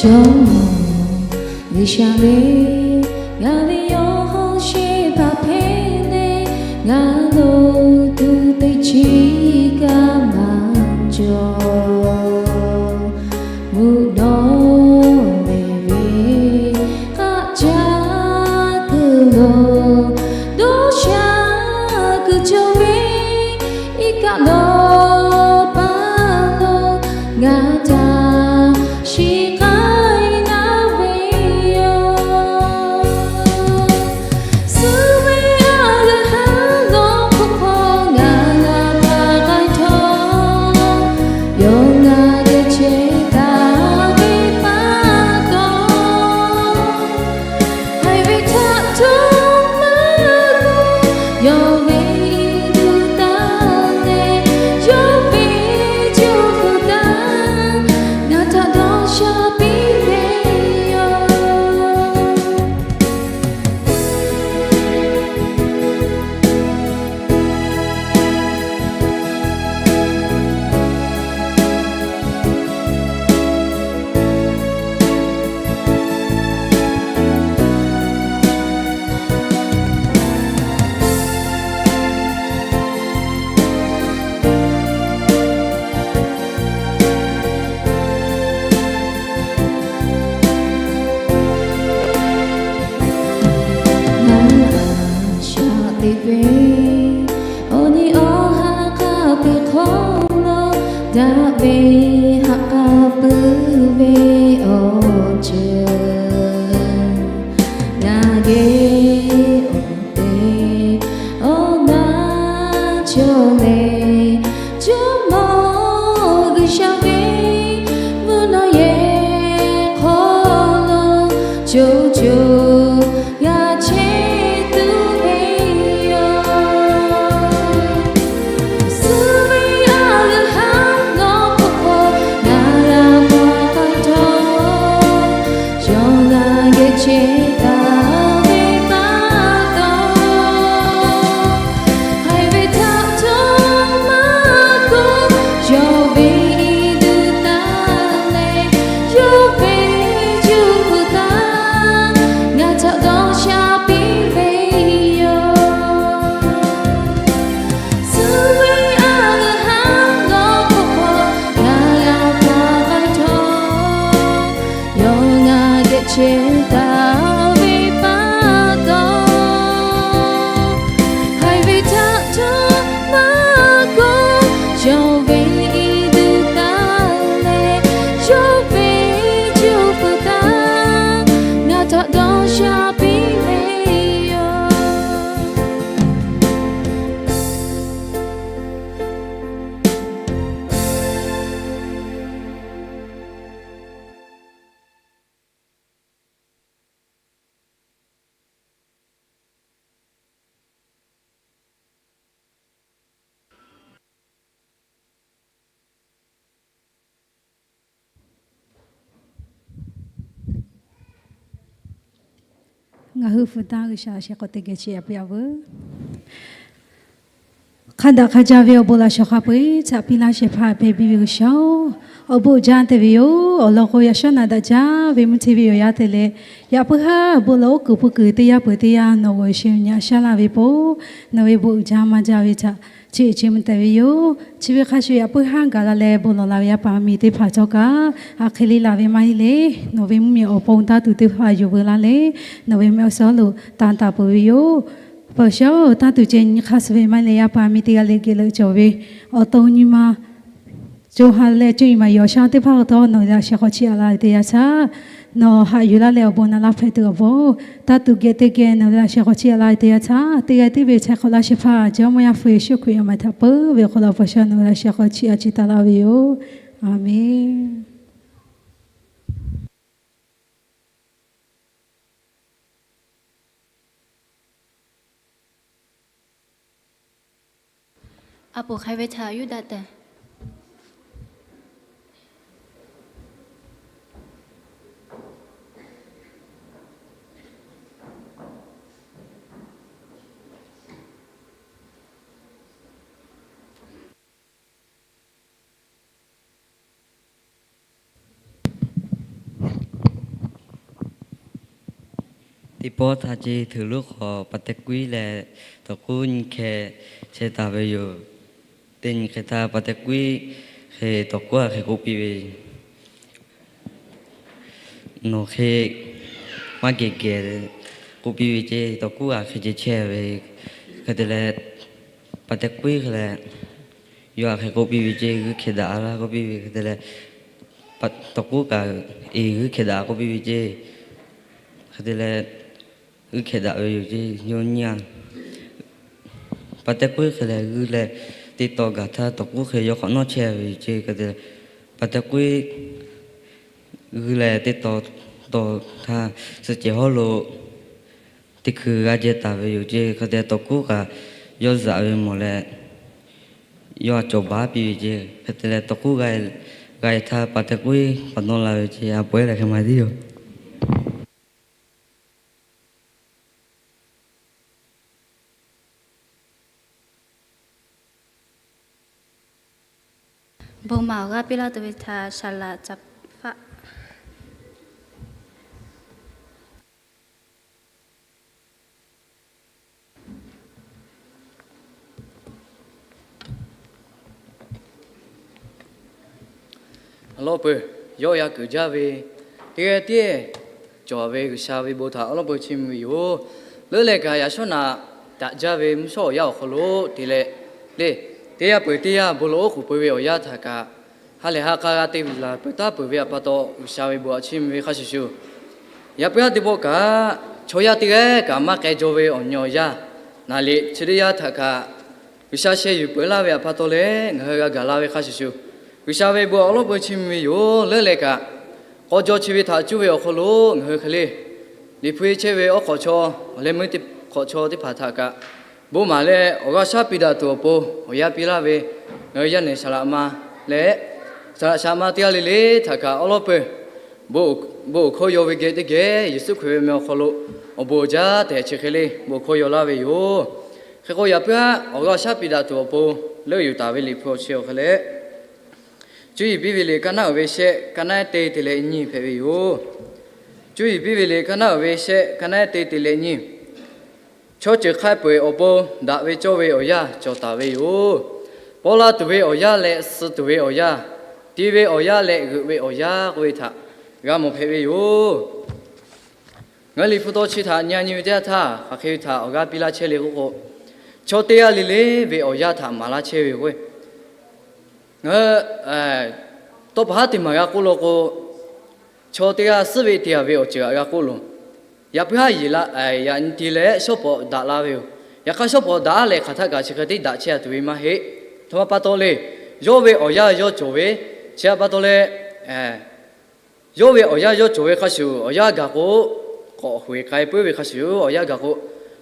Jawˇmawˇ G'uiˬsha le, ngaˬ ve yawˇ hawˉ shehˍ hpaˇ hpehꞈ leh, ngaˬ lo tuˬ teˇ chiˉ kaꞈ maˇ cawˬ. Mvuhˇ naw lehˬ ve k'aˆ caˇ kuiˬ lo, dawˇ sha kuiˬ cawˬ ve iˉ kaˆ lawˬ paˇ lo, ngaˬ htaꞈ shiˍ k'ai laˇ ve yoˬ. Suh ve a lehˬ haˉ lawˇ hk'oˆ hk'aw ngaˬ g'a hpaˇ k'ai htawˇ, yawˇ ngaˬ geh chehˇ taˍ ve pa taw, haiˬ ve htaꞈ hto maˇ k'oˆ, yawˇ ve iˉ duˬ taˇ leh, yawˇ ve juˇ hk'uꞈ taˇ, ngaˬ htaꞈ dawˇ sha piˇ ve yoˬ. Ngaˬ a shaꞈ teꞈ ve awˬ nyi awˬ ha hk'a peu hk'aw lo, daꞈ ve haꞈ k'a pui ve awˬ ceuˬ, ngaˬ geh awˬ te awˬ na cawˬ leh, Jawˇmawˇ G'uiˬsha ve mvuhˇ naw yehˬ hk'aw lo, co co g'a chehˇ tuˬ ve yoˬ. Suh ve a lehˬ haˉ lawˇ hk'oˆ hk'aw ngaˬ g'a hpaˇ k'ai htawˇ, yawˇ ngaˬ geh chehˇ taˍ ve pa taw, haiˬ ve htaꞈ hto maˇ k'oˆ, yawˇ ve iˉ duˬ taˇ leh, yawˇ ve juˇ hk'uꞈ taˇ, ngaˬ htaꞈ dawˇ sha piˇ ve yoˬ. Suh ve a lehˬ haˉ lawˇ hk'oˆ hk'aw ngaˬ g'a hpaˇ k'ai htawˇ, yawˇ ngaˬ geh chehˇ taˍ ve pa taw, haiˬ ve htaꞈ hto maˇ k'oˆ, yawˇ ve iˉ duˬ taˇ leh, yawˇ ve juˇ hk'uꞈ taˇ, ngaˬ htaꞈ dawˇ sha piˇ ve yoˬ. Ngaˬ hui hpu taˇ G'uiˬsha shehˍ hk'aw teˇ geh chiˇ aꞈ piˇ a veuˬ. Hk'a daꞈ hk'a jaˇ ve awˬ bon laꞈ shawˍ hk'a peu-eˬ htaꞈ piˇ laˇ shehˍ hpaˇ hpehꞈ piˇ ve G'uiˬsha-oˬ, Awˬ bon uiˍ jaˇ te ve yoˬ. Awˬ lawn k'o, yaꞈ shawˉ naꞈ daꞈ jaˇ ve mvuhˇ hteˇ ve awˬ yanˇ te leh, yaꞈ puiˉ haˉ bon lawˬ oˉ kuiˬ pui kuiˬ teˇ yanˇ peuˬ teˇ yanˇ nawˬ g'awˬ sheh nyi aꞈ shaˉ laˇ ve po, nawˬ ve bon uiˍ jaˇ maˇ jaˇ ve htaꞈ chi hk'e mvuh tehꞈ ve yoˬ. Chi ve hk'a shuˍ yaꞈ puiˉ haˉ gaˬ la leh bon lawˬ la ve yaˇ paˍ miˬ teˇ hpaˍ cawˬ kaꞈ, aˬ hk'e le laˬ ve maˇ heˆ le. Nawˬ ve mvuhˇmiˬ awˬ pon taˇ tuˬ teˇ hpaˍ yonˍ veu laˇ leh, nawˬ ve mehˆ awˬ suhˉ lo tanˇ taˍ peuˬ ve yoˬ. Paˍ shaˉ-oˬ, taˇ tuˬ ceh nyi hk'aˇ suh ve maˇ heˆ leh, yaˇ paˍ miˬ teˇ g'aˇ leh geh leuꞈ cawˬ ve awˬ to nyi ma co ha leh co iˍ maˍ yawˬ shaˉ teˇ hpaˍ hk'aw htawˇ nawˬ ve laꞈ sheh hk'aw chiˇ aꞈ la ve teˇ yanˇ htaˇ, nawˬ haꞈ yuˬ laˇ leh awˬ bon naꞈ laˇ hpehꞈ tuˬ awˬ bon, taˇ tuˬ geh teˇ geh nawˬ ve laꞈ sheh hk'aw chiˇ aꞈ la ve teˇ yanˇ htaˇ, teˇ g'aˇ tiˉ ve chehˇ hk'awꞈ laˇ sheh hpaˇ Jawˇmawˇ Yaˇ hpu Yeˍsuˆ Hkriꞈ awˬ meh htaꞈ peuˬ ve awˬ hk'aw lo paˍ shaˉ nawˬ ve laꞈ sheh hk'aw chiˇ aꞈ chi taˍ laˇ ve yoˬ. Aˍmenˍ. A poˍ hk'ai ve htaꞈ yuˇ daꞈ tehꞈ. Teˇ pawˆ htaˇ ceˇ, htuꞈ lonˉ hk'aw pa teh kuiˉ leh tawˍ k'uˉ nyi hkeh chehˇ taˍ ve yoˬ. Teˇ nyi hk'e htaˇ pa teh kuiˉ hk'e tawˍ k'uˉ a hk'e k'oˆ piˇ ve, nawˬ hk'e maˇ geh geh k'oˆ piˇ ve ceˇ, tawˍ k'uˉ a hk'e ceh chehˇ ve. Hk'e te leh, pa teh kuiˉ hk'e leh yawˇ a hk'e k'oˆ piˇ ve ceˇ, g'uiˇ hkeh daꞈ laˇ k'oˆ piˇ ve. Hk'e te leh, tawˍ k'uˉ kaꞈ, eˬ, g'uiˇ hkeh daꞈ k'oˆ piˇ ve ceˇ. Hk'e te leh, g'uiˇ hkeh daꞈ ve yoˬ ceˇ, yawˇ nyi a. Pa teh kuiˉ hk'e leh g'uiˇ leh teˇ taw gaˬ htaˇ, tawˍ k'uˉ hk'e yawˇ hk'awꞈ nawˉ chehˇ ve yoˬ ceˇ. Hk'e te leh, pa teh kuiˉ g'uiˇ leh teˇ taw taw htaˇ, suh cehˬ hawˉ lo teˇ hkui g'a jehˇ taˍ ve yoˬ ceˇ. Hk'e te tawˍ k'uˉ kaꞈ yawˇ zaꞈ ve mawˬ leh, yawˇ a cawˬ baˉ piˇ ve ceˇ. Hk'e te leh, tawˍ k'uˉ g'a e htaˇ, pa teh kuiˉ k'awꞈ nawˉ la ve ceˇ. A pawehˉ leh hk'e maˇ tiˉ yoˬ. Bon maˍ awˬ g'aˇ piˇ laˇ tuˬ ve htaꞈ saˍ laꞈ caˍ faˆ. Awˬ lawn peuˬ, yawˇ yaˇ kuiˬ jaˇ ve teˇ g'aˇ tiˉ cawˬ ve G'uiˬsha ve bon htaꞈ awˬ lawn peuˬ chiˇ mvuh ve yoˬ. Leuˉ leh kaꞈ yaꞈ shawˉ naꞈ daꞈ jaˇ ve mvuhˇ shawˉ awˬ yanˇ awˬ hk'aw lo te leh, le, teˇ yanˇ peuˬ teˇ yanˇ bon lawˬ oˉ k'oˍ pui ve awˬ yanˇ htaꞈ kaꞈ, ha lehˬ ha k'a g'a te laˬ peuˬ taˉ peuˬ ve awˬ pa taw, G'uiˬsha ve bon htaꞈ chiˇ mvuh ve hk'a shuˍ shuˍ, yaꞈ puiˉ haˉ teˇ pawˆ kaꞈ, chaw yaˇ teˇ g'aˇ kaꞈ maˇ k'ai jaw ve awˬ nyi awˬ yanˇ, naˍ liꞈ chi teˇ yanˇ htaꞈ kaꞈ, G'uiˬsha sheh yuˬ peuˬ laˇ ve awˬ pa taw leh ngaˬ hui g'a gaˬ la ve hk'a shuˍ shuˍ, G'uiˬsha ve bon awˬ lawn peuˬ chiˇ mvuh ve yoˬ. Leuˉ leh kaꞈ, k'aw jaw chi ve htaꞈ cuˇ ve awˬ hk'aw lo ngaˬ hui hk'e le, Liꞈ hpu chehˇ ve awˬ hk'awꞈ chaw, awˬ leh meuˇ teˇ hk'awꞈ chaw teˇ hpaˍ htaꞈ kaꞈ, bon maˍ leh awˬ g'aˇ shaˉ piˇ daꞈ tuˬ awˬ pon awˬ yanˇ piˇ laˇ ve, ngaˬ hui yaˇ nehˬ saˍ laꞈ ma leh, saˍ laꞈ saˍ laꞈ ma teˇ g'aˇ le le htaꞈ kaꞈ awˬ lawn peuˬ, bon awˬ hkawˇ yaw ve geh teˇ geh Yeˍsuˆ Hkriꞈ ve awˬ meh awˬ hk'aw lo awˬ bon jaˇ tehꞈ chi hk'e le bon awˬ hkawˇ yaw laˇ ve yoˬ. Hk'e k'o, yaꞈ puiˉ haˉ awˬ g'aˇ shaˉ piˇ daꞈ tuˬ awˬ pon leuˆ yuˬ taˍ ve Liꞈ hpu awˬ chi awˬ hk'e leh, Cuˇ yiˍ piˇ ve liꞈ kaˇ naˉ uiˍ ve shehˆ, kaˇ naˉ ehˉ teˇ te leh nyiˇ hpehꞈ ve yoˬ. Cuˇ yiˍ piˇ ve liꞈ kaˇ naˉ uiˍ ve shehˆ, kaˇ naˉ ehˉ teˇ te leh nyiˇ. Chaw ceuˬ hk'a peu-eˬ awˬ pon daꞈ ve cawˇ ve awˬ yanˇ cawˬ taˍ ve yoˬ. Paw la tuˬ ve awˬ yanˇ leh suh tuˬ ve awˬ yanˇ, ti ve awˬ yanˇ leh g'euꞈ ve awˬ yanˇ k'oˆ ve htaꞈ g'a mawˬ hpehꞈ ve yoˬ. Ngaˬ hui Liꞈ hpu taw chi htaꞈ nyi nyi ve teˇ yanˇ htaˇ, hk'aˬ hk'e ve htaꞈ awˬ g'aˇ piˇ laˇ chehˇ le k'oˆ k'o, chaw teˇ g'aˇ le le ve awˬ yanˇ htaꞈ maˍ laˇ chehˇ ve yoˬ. Ngaˬ hui tawˇ pa haˉ teˇ maˬ g'a k'oˆ law k'o, chaw teˇ g'aˇ suhˉ ve te a ve awˬ ceuˬ htaꞈ g'a k'oˆ loˬ. Yaꞈ puiˉ haˉ yeˬ la, yaꞈ nyi te leh shawˉ pawˍ daꞈ la ve yoˬ. Yaꞈ hk'aˇ, shawˉ pawˍ daꞈ aˉ leh hk'aˬ htaˆ kaꞈ chi hk'e teˇ daꞈ chehˇ a tuˬ ve maˇ heˆ. Htoꞈ ma pa taw le, yawˇ ve awˬ yanˇ yawˇ cawˬ ve, chi htaꞈ pa taw leh, yawˇ ve awˬ yanˇ yawˇ cawˬ ve hk'a shuˍ, awˬ yanˇ gaˬ k'o, k'awꞈ hoꞈ e k'ai puiˉ ve hk'a shuˍ, awˬ yanˇ gaˬ k'o,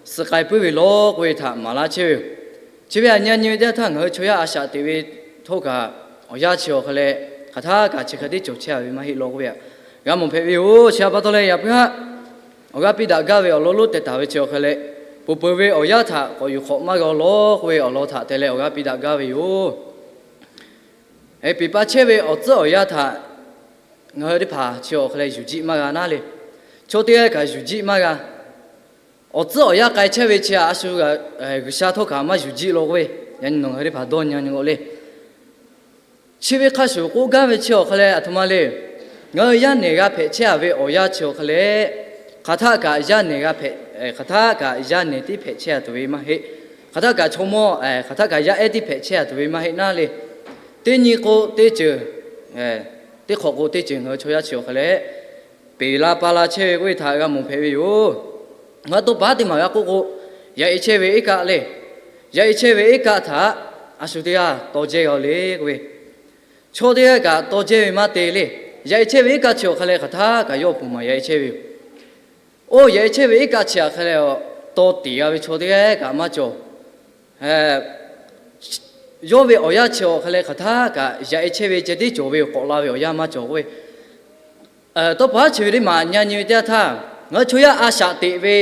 suh k'ai puiˉ ve law k'oˆ ve htaꞈ maˍ laˇ chehˇ ve yoˬ. Chi ve htaꞈ nyi nyi ve teˇ yanˇ htaˇ, ngaˬ hui chaw yaˇ a shaꞈ teꞈ ve htawˇ kaꞈ, awˬ yanˇ chi awˬ hk'e leh hk'aˬ htaˆ kaꞈ chi hk'e teˇ cawˬ chehˇ a ve maˇ heˆ law k'oˆ ve htaꞈ g'a mawˬ hpehꞈ ve yoˬ. Chi htaꞈ pa taw leh yaꞈ puiˉ haˉ awˬ g'aˇ piˇ daꞈ gaˇ ve awˬ lawn lonˉ teh taˍ ve chi awˬ hk'e leh, poˬ peuˬ ve awˬ yanˇ htaꞈ k'awꞈ yuˬ hk'awꞈ maˇ g'a law k'oˆ ve awˬ lawn htaꞈ te leh awˬ g'aˇ piˇ daꞈ gaˇ ve yoˬ. Peˬ pa chehˇ ve awˬ tcuhˉ awˬ yanˇ htaꞈ ngaˬ hui teˇ hpaˍ chi awˬ hk'a leh yuˬ jiˆ maˇ g'a naˉ le. Chaw teˇ g'aˇ kaꞈ yuˬ jiˆ maˇ g'a. Awˬ tcuhˉ awˬ yanˇ k'ai chehˇ ve chi a shu G'uiˬsha htawˇ kaꞈ maˇ yuˬ jiˆ law k'oˆ ve, yaꞈ nyi nawˬ ngaˬ hui teˇ hpaˍ dawˇ nyi nyi k'o le. Chi ve hk'a shuˍ k'oˆ gaˇ ve chi awˬ hk'a leh aˬ htoꞈ ma le. Ngaˬ hui yaˇ nehˬ g'a hpehꞈ chehˇ a ve awˬ yanˇ chi awˬ hk'a leh, hk'aˬ htaˆ kaꞈ yaˇ nehˬ g'a hpehꞈ, hk'aˬ htaˆ kaꞈ yaˇ nehˬ tiˉ hpehꞈ chehˇ a tuˬ ve maˇ heˆ. Hk'aˬ htaˆ kaꞈ chaw mawˇ, hk'aˬ htaˆ kaꞈ yaˇ ehˉ tiˉ hpehꞈ chehˇ a tuˬ ve maˇ heˆ naˉ le. Teˇ nyi k'o teˇ ceuˬ, teˇ hk'awꞈ k'o teˇ ceuˬ ngaˬ hui chaw yaˇ chi awˬ hk'a leh peˬ la pa la chehˇ ve k'oˆ ve htaꞈ g'a mawˬ hpehꞈ ve yoˬ. Ngaˬ hui to paˍ teˇ maˬ g'a k'oˆ k'o, yaꞈ e chehˇ ve iˉ kaˆ le. Yaꞈ e chehˇ ve iˉ kaˆ htaꞈ a shu teˇ g'aˇ taw jehˇ g'a le k'oˆ ve, chaw teˇ g'aˇ kaꞈ taw jehˇ ve maˇ te le. Yaꞈ e chehˇ ve iˉ kaˆ chi awˬ hk'a leh hk'aˬ htaˆ kaꞈ yawˇ pon maˍ yaꞈ e chehˇ ve yoˬ. Oˇ yaꞈ e chehˇ ve iˉ kaˆ chi awˬ hk'a leh taw tiˍ g'a ve chaw teˇ g'aˇ kaꞈ maˇ cawˬ. Yawˇ ve awˬ yanˇ chi awˬ hk'a leh hk'aˬ htaˆ kaꞈ yaꞈ e chehˇ ve ceh tiˉ cawˬ ve yoˬ. K'awꞈ la ve awˬ yanˇ maˇ cawˬ k'oˆ ve, tawˇ pa haˉ chi ve teˇ maˬ nyi nyi ve teˇ yanˇ htaˇ, ngaˬ hui chaw yaˇ a shaꞈ teꞈ ve,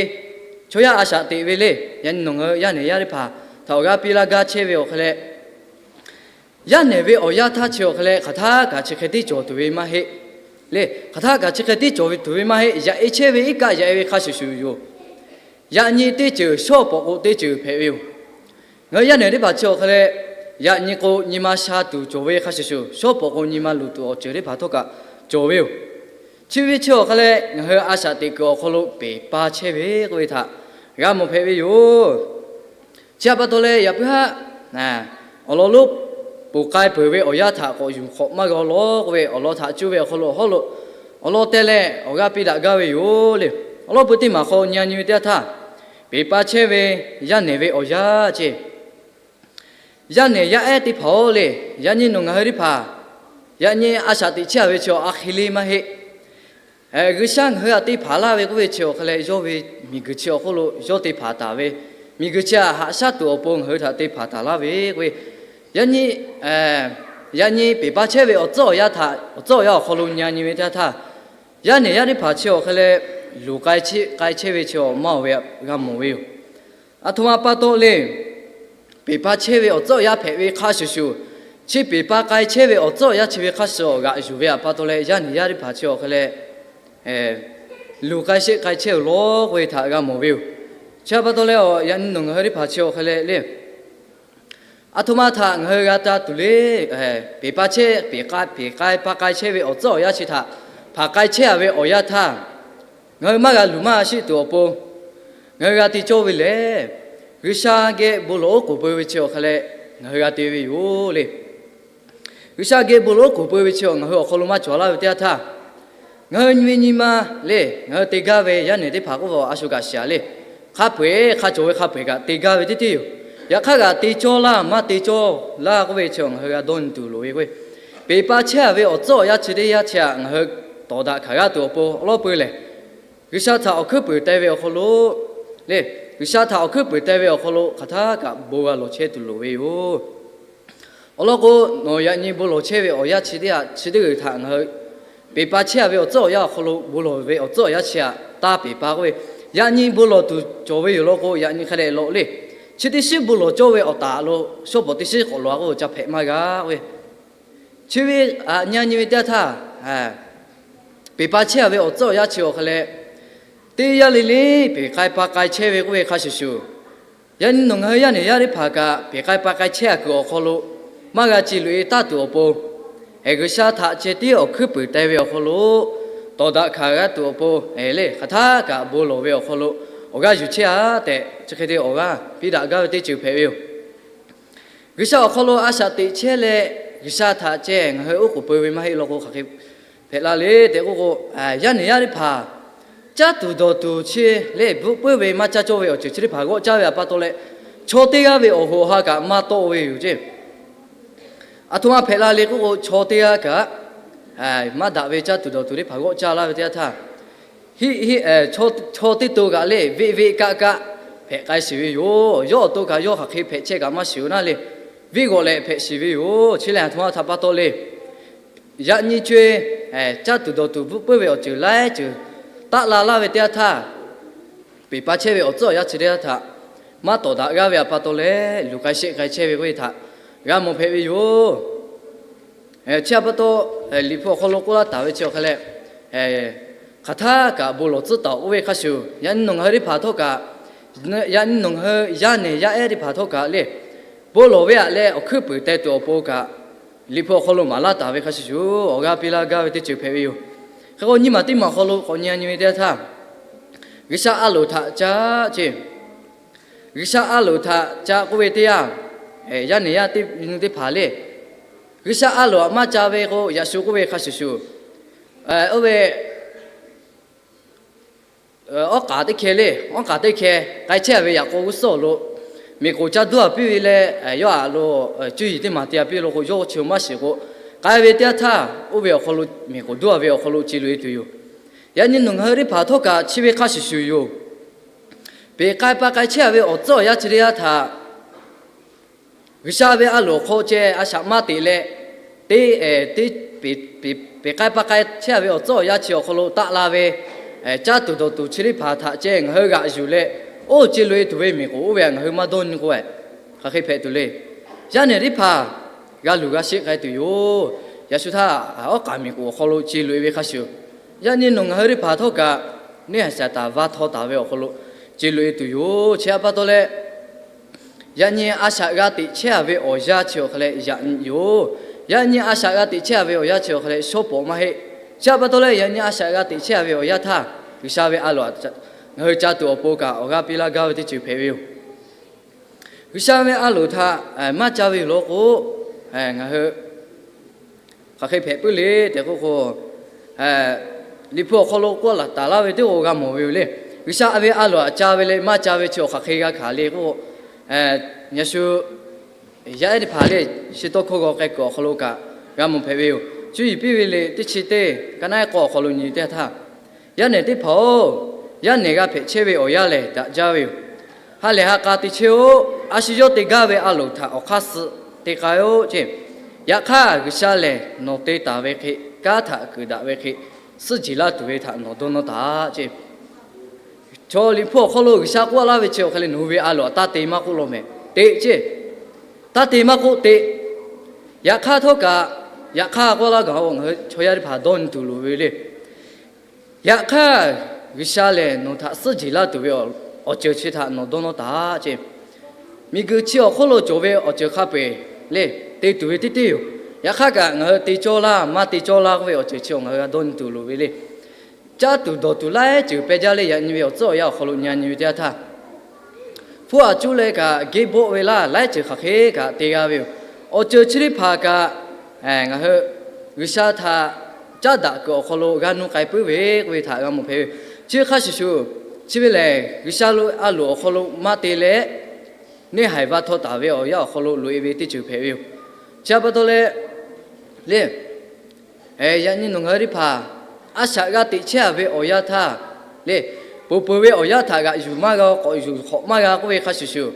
chaw yaˇ a shaꞈ teꞈ ve le. Yaꞈ nyi nawˬ ngaˬ hui yaˇ nehˬ yaˇ teˇ hpaˍ htaꞈ awˬ g'aˇ piˇ laˇ gaˇ chehˇ ve awˬ hk'a leh, yaˇ nehˬ ve awˬ yanˇ htaˇ chi awˬ hk'a leh hk'aˬ htaˆ kaꞈ chi hk'e tiˉ cawˬ tuˬ ve maˇ heˆ le. Hk'aˬ htaˆ kaꞈ chi hk'e tiˉ cawˬ ve tuˬ ve maˇ heˆ. Yaꞈ e chehˇ ve iˉ kaˆ yaꞈ e ve hk'a shuˍ shuˍ yoˬ. Yaꞈ nyi teˇ ceuˬ shawˉ pawˍ k'o teˇ ceuˬ hpehꞈ ve yoˬ. Ngaˬ hui yaˇ nehˬ teˇ hpaˍ chi awˬ hk'a leh, yaꞈ nyi k'o nyi ma sha tuˬ cawˬ ve hk'a shuˍ shuˍ, shawˉ pawˍ k'o nyi ma luˬ tuˬ awˬ ceuˬ teˇ hpaˍ htawˇ kaꞈ cawˬ ve yoˬ. Chi ve chi awˬ hk'a leh ngaˬ hui a shaꞈ teꞈ kuiˬ awˬ hk'aw lo peˬ pa chehˇ ve k'oˆ ve htaꞈ g'a mawˬ hpehꞈ ve yoˬ. Chi htaꞈ pa taw leh yaꞈ puiˉ haˉ awˬ lawn lonˉ ponˬ k'ai peuˬ ve awˬ yanˇ htaꞈ k'awꞈ yuˬ hk'awꞈ maˇ g'a law k'oˆ ve, awˬ lawn htaꞈ cuˇ ve awˬ hk'aw lo awˬ hawˉ lo awˬ lawn teh leh awˬ g'aˇ piˇ daꞈ gaˇ ve yoˬ le. Awˬ lawn peu teˇ maˬ hk'aw nyi nyi ve teˇ yanˇ htaˇ, peˬ pa chehˇ ve yaˇ nehˬ ve awˬ yanˇ ce, yaˇ nehˬ yaˇ ehˉ teˇ hpaˍ-oˬ le. Yaꞈ nyi nawˬ ngaˬ hui teˇ hpaˍ yaꞈ nyi a shaꞈ teꞈ chehˇ a ve chi a hk'e le maˇ heˆ. G'uiˬsha ngaˬ hui htaꞈ te hpanˍ laˇ ve k'oˆ ve chi awˬ hk'a leh, yawˇ ve miˬguiˬ chi awˬ hk'oˆ lo yawˇ te hpanˍ taˍ ve, miˬguiˬ chi htaꞈ haꞈ shaˉ tuˬ awˬ pon ngaˬ hui htaꞈ te hpanˍ taˍ laˇ ve k'oˆ ve, yaꞈ nyi, yaꞈ nyi peˬ pa chehˇ ve awˬ tcuhˉ awˬ yanˇ htaꞈ, awˬ tcuhˉ awˬ yanˇ awˬ hk'aw lo nyi nyi ve teˇ yanˇ htaˇ, yaˇ nehˬ yaˇ teˇ hpaˍ chi awˬ hk'a leh luˬ k'ai chehˇ, k'ai chehˇ ve chi awˬ maˇ oˬ ve g'a mawˬ ve yoˬ. Aˬ htoꞈ ma pa taw le, peˬ pa chehˇ ve awˬ tcuhˉ awˬ yanˇ hpehꞈ ve hk'a shuˍ shuˍ, chi peˬ pa k'ai chehˇ ve awˬ tcuhˉ awˬ yanˇ chi ve hk'a shuˍ g'aꞈ yuˬ ve htaꞈ pa taw leh, yaˇ nehˬ yaˇ teˇ hpaˍ chi awˬ hk'a leh luˬ k'ai sheˆ k'ai chehˇ-oˬ law k'oˆ ve htaꞈ g'a mawˬ ve yoˬ. Chi htaꞈ pa taw leh, yaꞈ nyi nawˬ ngaˬ hui teˇ hpaˍ chi awˬ hk'a leh le, aˬ htoꞈ ma htaꞈ ngaˬ hui g'a ta tuˬ le. Peˬ pa chehˇ, peˬ k'ai, peˬ k'ai pa k'ai chehˇ ve awˬ tcuhˉ awˬ yanˇ chi htaꞈ hpanˍ k'ai chehˇ a ve awˬ yanˇ htaˇ, ngaˬ hui maˇ g'a luˬ maˇ g'a sheˆ tuˬ awˬ pon ngaˬ hui g'a te cawˇ ve lehˬ, G'uiˬsha geh bon lawˬ oˉ k'oˍ pui ve chi awˬ hk'a leh ngaˬ hui g'a te ve yoˬ le. G'uiˬsha geh bon lawˬ oˉ k'oˍ pui ve chi ngaˬ hui awˬ hk'aw lo maˇ cawˬ laˇ ve teˇ yanˇ htaˇ, ngaˬ hui nyi ve nyi ma le, ngaˬ hui te gaˇ ve yaˇ nehˬ teˇ hpaˍ k'oˆ ve a shu kaꞈ shiˍ a le. Hk'a peu-eˬ hk'a cawˬ ve hk'a peu-eˬ kaꞈ te gaˇ ve teˇ teˇ yoˬ. Yaꞈ hk'aˇ kaꞈ te cawˇ laˇ maˇ te cawˇ laˇ k'oˆ ve chi ngaˬ hui g'a dawˇ nyi tuˬ loˍ ve k'o, peˬ pa chehˇ a ve awˬ tcuhˉ awˬ yanˇ chi teˇ yanˇ chi htaꞈ ngaˬ hui tawˍ daꞈ hkanˍ g'aˇ tuˬ awˬ pon awˬ lawn peu lehˬ, G'uiˬsha htaꞈ awˬ hkuiˉ puiˍ teh ve awˬ hk'aw lo le, G'uiˬsha htaꞈ awˬ hkuiˉ puiˍ teh ve awˬ hk'aw lo hk'aˬ htaˇ kaꞈ bon g'a lawˬ chehˇ tuˬ loˍ ve yoˬ. Awˬ lawn k'o, nawˬ yaꞈ nyi bon lawˬ chehˇ ve awˬ yanˇ chi teˇ yanˇ chi teˇ g'uiˬ htaꞈ ngaˬ hui peˬ pa chehˇ a ve awˬ tcuhˉ awˬ yanˇ awˬ hk'aw lo bon lawˬ ve awˬ tcuhˉ awˬ yanˇ chi htaꞈ taˇ peˬ pa k'oˆ ve, yaꞈ nyi bon lawˬ tuˬ cawˬ ve yoˬ law k'o, yaꞈ nyi hk'a leh lawꞈ le. Chi teˇ shiˉ bon lawˬ cawˇ ve awˬ taˍ lo shawˉ pawˍ teˇ shiˉ k'awꞈ lawˬ a k'oˆ ve ca hpehꞈ maˇ g'a k'oˆ ve, chi ve yaꞈ nyi ve teˇ yanˇ htaˇ, peˬ pa chehˇ a ve awˬ tcuhˉ awˬ yanˇ chi awˬ hk'a leh, teˇ yanˇ le le peˬ k'ai pa k'ai chehˇ ve k'oˆ ve hk'a shuˍ shuˍ, yaꞈ nyi nawˬ ngaˬ hui yaˇ nehˬ yaˇ teˇ hpaˍ kaꞈ peˬ k'ai pa k'ai chehˇ a kuiˬ awˬ hk'aw lo maˇ g'a ce loꞈ e taˇ tuˬ awˬ pon, G'uiˬsha htaꞈ ceh tiˉ awˬ hkuiˉ puiˍ teh ve awˬ hk'aw lo tawˍ daꞈ hkanˍ g'aˇ tuˬ awˬ pon le, hk'aˬ htaˇ kaꞈ bon lawˬ ve awˬ hk'aw lo awˬ g'aˇ yuˬ chehˇ a tehꞈ chi hk'e te awˬ g'aˇ piˇ daꞈ gaˇ ve teˇ ceuˬ hpehꞈ ve yoˬ. G'uiˬsha awˬ hk'aw lo a shaꞈ teꞈ chehˇ leh, G'uiˬsha htaꞈ ceh ngaˬ hui oˉ k'oˍ pui ve maˇ heˆ law k'o, hk'aˬ hk'e hpehꞈ la le tehꞈ k'oˆ k'o, yaˇ nehˬ yaˇ teˇ hpaˍ caˇ tuˬ dawˬ tuˬ chi lehˬ, bvuhˆ puiˉ ve maˇ caˇ cawˇ ve awˬ ceuˬ chi teˇ hpaˍ g'awˆ caˇ ve htaꞈ pa taw leh, chaw teˇ g'aˇ ve awˬ hoꞈ awˬ ha kaꞈ maˇ tawˆ ve yoˬ ceˇ. Aˬ htoꞈ ma hpehꞈ la le k'oˆ k'o, chaw teˇ g'aˇ kaꞈ maˇ daꞈ ve caˇ tuˬ dawˬ tuˬ teˇ hpaˍ g'awˆ caˇ laˇ ve teˇ yanˇ htaˇ, hiˆ hiˆ, chaw teˇ to kaꞈ le veˆ veˆ kaˆ kaˆ hpehꞈ k'ai shiˍ ve yoˬ. Yawˇ awˬ to kaꞈ yawˇ hk'aˬ hk'e hpehꞈ chehˇ kaꞈ maˇ shiˍ-oˬ naˉ le, venˇ g'awꞈ leh hpehꞈ shiˍ ve yoˬ. Chi lehˬ, aˬ htoꞈ ma htaꞈ pa taw le, yaꞈ nyi co-e caˇ tuˬ dawˬ tuˬ bvuhˆ puiˉ ve awˬ ceuˬ laiˉ ceuˬ taˆ la laˇ ve teˇ yanˇ htaˇ, peˬ pa chehˇ ve awˬ tcuhˉ awˬ yanˇ chi teˇ yanˇ htaꞈ maˇ tawˍ daꞈ g'aˇ ve htaꞈ pa taw leh, luˬ k'ai sheˆ k'ai chehˇ ve k'oˆ ve htaꞈ g'a mawˬ hpehꞈ ve yoˬ. Chi htaꞈ pa taw, Liꞈ hpu awˬ hk'aw lo k'oˆ laˇ taˍ ve chi awˬ hk'a leh, hk'aˬ htaˇ kaꞈ bon lawˬ tcuhˉ taˍ-oˬ k'oˆ ve hk'a shuˍ, yaꞈ nyi nawˬ ngaˬ hui teˇ hpaˍ htawˇ kaꞈ, yaꞈ nyi nawˬ ngaˬ hui yaˇ nehˬ yaˇ ehˉ teˇ hpaˍ htawˇ kaꞈ le, bon lawˬ ve aꞈ leh awˬ hkuiˉ puiˍ teh tuˬ awˬ pon kaꞈ, Liꞈ hpu awˬ hk'aw lo maˍ laˇ taˍ ve hk'a shuˍ shuˍ awˬ g'aˇ piˇ laˇ gaˇ ve teˇ ceuˬ hpehꞈ ve yoˬ. Hk'e k'o, nyiˇ maˬ teˇ maˬ awˬ hk'aw lo k'awꞈ nyi nyi ve teˇ yanˇ htaˇ, G'uiˬsha a loˍ htaꞈ ca ce, G'uiˬsha a loˍ htaꞈ ca k'oˆ ve teˇ yanˇ, yaˇ nehˬ yaˇ teˇ nyi teˇ hpaˍ le, G'uiˬsha a loˍ htaꞈ maˇ ca ve k'o, yaꞈ shu k'oˆ ve hk'a shuˍ shuˍ, oˇ ve awˉ k'aˍ teˇ hkeh le, awˉ k'aˍ teˇ hkeh k'ai chehˇ ve yaꞈ k'aw g'uˇ suhˍ awˬ lo, miˬ k'oˍ ca duˇ a piˇ ve leh, yawˇ aꞈ lo cuˇ yiˍ teˇ maˬ te a piˇ lo k'o, yawˇ chi maˇ shiˍ k'o, k'ai ve teˇ yanˇ htaˇ, oˇ ve awˬ hk'aw lo miˬ k'oˍ duˇ a ve awˬ hk'aw lo ce loꞈ-e tuˬ yoˬ. Yaꞈ nyi nawˬ ngaˬ hui teˇ hpaˍ htawˇ kaꞈ chi ve hk'a shuˍ shuˍ yoˬ. Peˬ k'ai pa k'ai chehˇ a ve awˬ tcuhˉ awˬ yanˇ chi teˇ yanˇ htaꞈ G'uiˬsha ve a loˍ hk'aw ceh a shaꞈ maˇ teꞈ leh, teˇ, peˬ k'ai pa k'ai chehˇ a ve awˬ tcuhˉ awˬ yanˇ chi awˬ hk'aw lo taˆ la ve caˇ tuˬ dawˬ tuˬ chi teˇ hpaˍ htaꞈ ceh ngaˬ hui g'aꞈ yuˬ leh, oˇ ce loꞈ-e tuˬ ve miˬ k'oˍ oˇ ve htaꞈ ngaˬ hui maˇ dawˇ nyi k'o, hk'aˬ hk'e hpehꞈ tuˬ le. Yaˇ nehˬ teˇ hpaˍ g'a luˬ g'a sheˆ k'ai tuˬ yoˬ. Yaꞈ shu htaˇ, awˉ k'aˍ miˬ k'oˍ awˬ hk'aw lo ce loꞈ-e ve hk'a shuˍ, yaꞈ nyi nawˬ ngaˬ hui teˇ hpaˍ htawˇ kaꞈ, neˇ haiˬ shaˍ taˍ va htaw taˍ ve awˬ hk'aw lo ce loꞈ-e tuˬ yoˬ. Chi htaꞈ pa taw leh, yaꞈ nyi a shaꞈ g'a teꞈ chehˇ a ve awˬ yanˇ chi awˬ hk'a leh yaꞈ nyi yoˬ. Yaꞈ nyi a shaꞈ g'a teꞈ chehˇ a ve awˬ yanˇ chi awˬ hk'a leh shawˉ pawˍ maˇ heˆ. Chi htaꞈ pa taw leh, yaꞈ nyi a shaꞈ g'a teꞈ chehˇ a ve awˬ yanˇ htaˇ, G'uiˬsha ve a loˍ ngaˬ hui ca tuˬ awˬ pon kaꞈ awˬ g'aˇ piˇ laˇ gaˇ ve teˇ ceuˬ hpehꞈ ve yoˬ. G'uiˬsha ve a loˍ htaꞈ maˇ ca ve yoˬ law k'o, ngaˬ hui hk'aˬ hk'e hpehꞈ puiˉ le tehꞈ k'oˆ k'o, Liꞈ hpu awˬ hk'aw lo k'oˆ laˬ taˍ laˇ ve teˇ k'o g'a mawˬ ve yoˬ le. G'uiˬsha ve a loˍ htaꞈ ca ve leh maˇ ca ve chi awˬ hk'aˬ hk'e g'a hkanˍ le k'o, yaꞈ shu yaˇ ehˉ teˇ hpaˍ le, chi tawˇ hkawˇ g'aw k'ai kuiˬ awˬ hk'aw lo kaꞈ g'a mawˬ hpehꞈ ve yoˬ. Cuˇ yiˍ piˇ ve le teˇ chi teˇ ka naˉ k'awˇ awˬ hk'aw lo nyi teˇ htaˇ, Yaˇ nehˬ teˇ hpaˍ-oˬ, yaˇ nehˬ g'a hpehꞈ chehˇ ve awˬ yanˇ lehˬ daꞈ jaˇ ve yoˬ. Ha lehˬ ha k'a te chehˇ-oˆ. A shu yawˇ te gaˇ ve a loˍ htaꞈ awˬ hk'aˇ suh te k'ai-oˆ ce. Yaꞈ hk'aˇ, G'uiˬsha lehˬ nawˬ te taˍ ve hk'e, kanˉ htaꞈ kuiˬ daꞈ ve hk'e, suhˉ jeˬ laˇ tuˬ ve htaꞈ nawˬ dawˇ nawˇ taˍ ce. Chaw Liꞈ hpu awˬ hk'aw lo G'uiˬsha k'oˆ laˇ ve chi awˬ hk'a leh nawˬ hui ve a loˍ htaꞈ taˇ te maˇ k'oˆ law mehˍ. Teꞈ ce. Taˇ te maˇ k'oˆ teꞈ. Yaꞈ hk'aˇ htawˇ kaꞈ, yaꞈ hk'aˇ k'oˆ laˇ gaˬ-oˬ, ngaˬ hui chaw yaˇ teˇ hpaˍ dawˇ nyi tuˬ loˍ ve le. Yaꞈ hk'aˇ, G'uiˬsha lehˬ nawˬ htaꞈ suhˉ jeˬ laˇ tuˬ ve awˬ ceuˬ chi htaꞈ nawˬ dawˇ nawˇ taˍ ce. Miˬguiˬ chi awˬ hk'oˆ lo cawˬ ve awˬ ceuˬ hk'a peu-eˬ le, te tuˬ ve teˇ teˇ yoˬ. Yaꞈ hk'aˇ kaꞈ, ngaˬ hui te cawˇ laˇ maˇ te cawˇ laˇ k'oˆ ve awˬ ceuˬ chi ngaˬ hui g'a dawˇ nyi tuˬ loˍ ve le. Caˇ tuˬ dawˬ tuˬ laiˉ ceuˬ peh jaˇ leh, yaꞈ nyi ve awˬ tcuhˉ awˬ yanˇ awˬ hk'aw lo nyi nyi ve teˇ yanˇ htaˇ, hpfuhˇ aꞈ cuˇ leh kaꞈ, gehˇ bawˆ ve laˇ, laiˉ ceuˬ hk'aˬ hk'e kaꞈ te g'a ve yoˬ. Awˬ ceuˬ chi teˇ hpaˍ kaꞈ, ngaˬ hui G'uiˬsha htaꞈ caˉ daꞈ kuiˬ awˬ hk'aw lo g'a nuˇ k'ai puiˉ ve k'oˆ ve htaꞈ g'a mawˬ hpehꞈ ve. Chi hk'a shuˍ shuˍ, chi ve lehˬ G'uiˬsha lo a loˍ awˬ hk'aw lo maˇ te leh, neˇ haiˬ va htaw taˍ ve awˬ yanˇ awˬ hk'aw lo loꞈ-e ve teˇ ceuˬ hpehꞈ ve yoˬ. Chi htaꞈ pa taw leh, le, yaꞈ nyi nawˬ ngaˬ hui teˇ hpaˍ a shaꞈ g'a teꞈ chehˇ a ve awˬ yanˇ htaˇ, le, ponˬ peuˬ ve awˬ yanˇ htaꞈ g'aꞈ yuˬ maˇ g'a, k'awꞈ yuˬ hk'awꞈ maˇ g'a k'oˆ ve hk'a shuˍ shuˍ,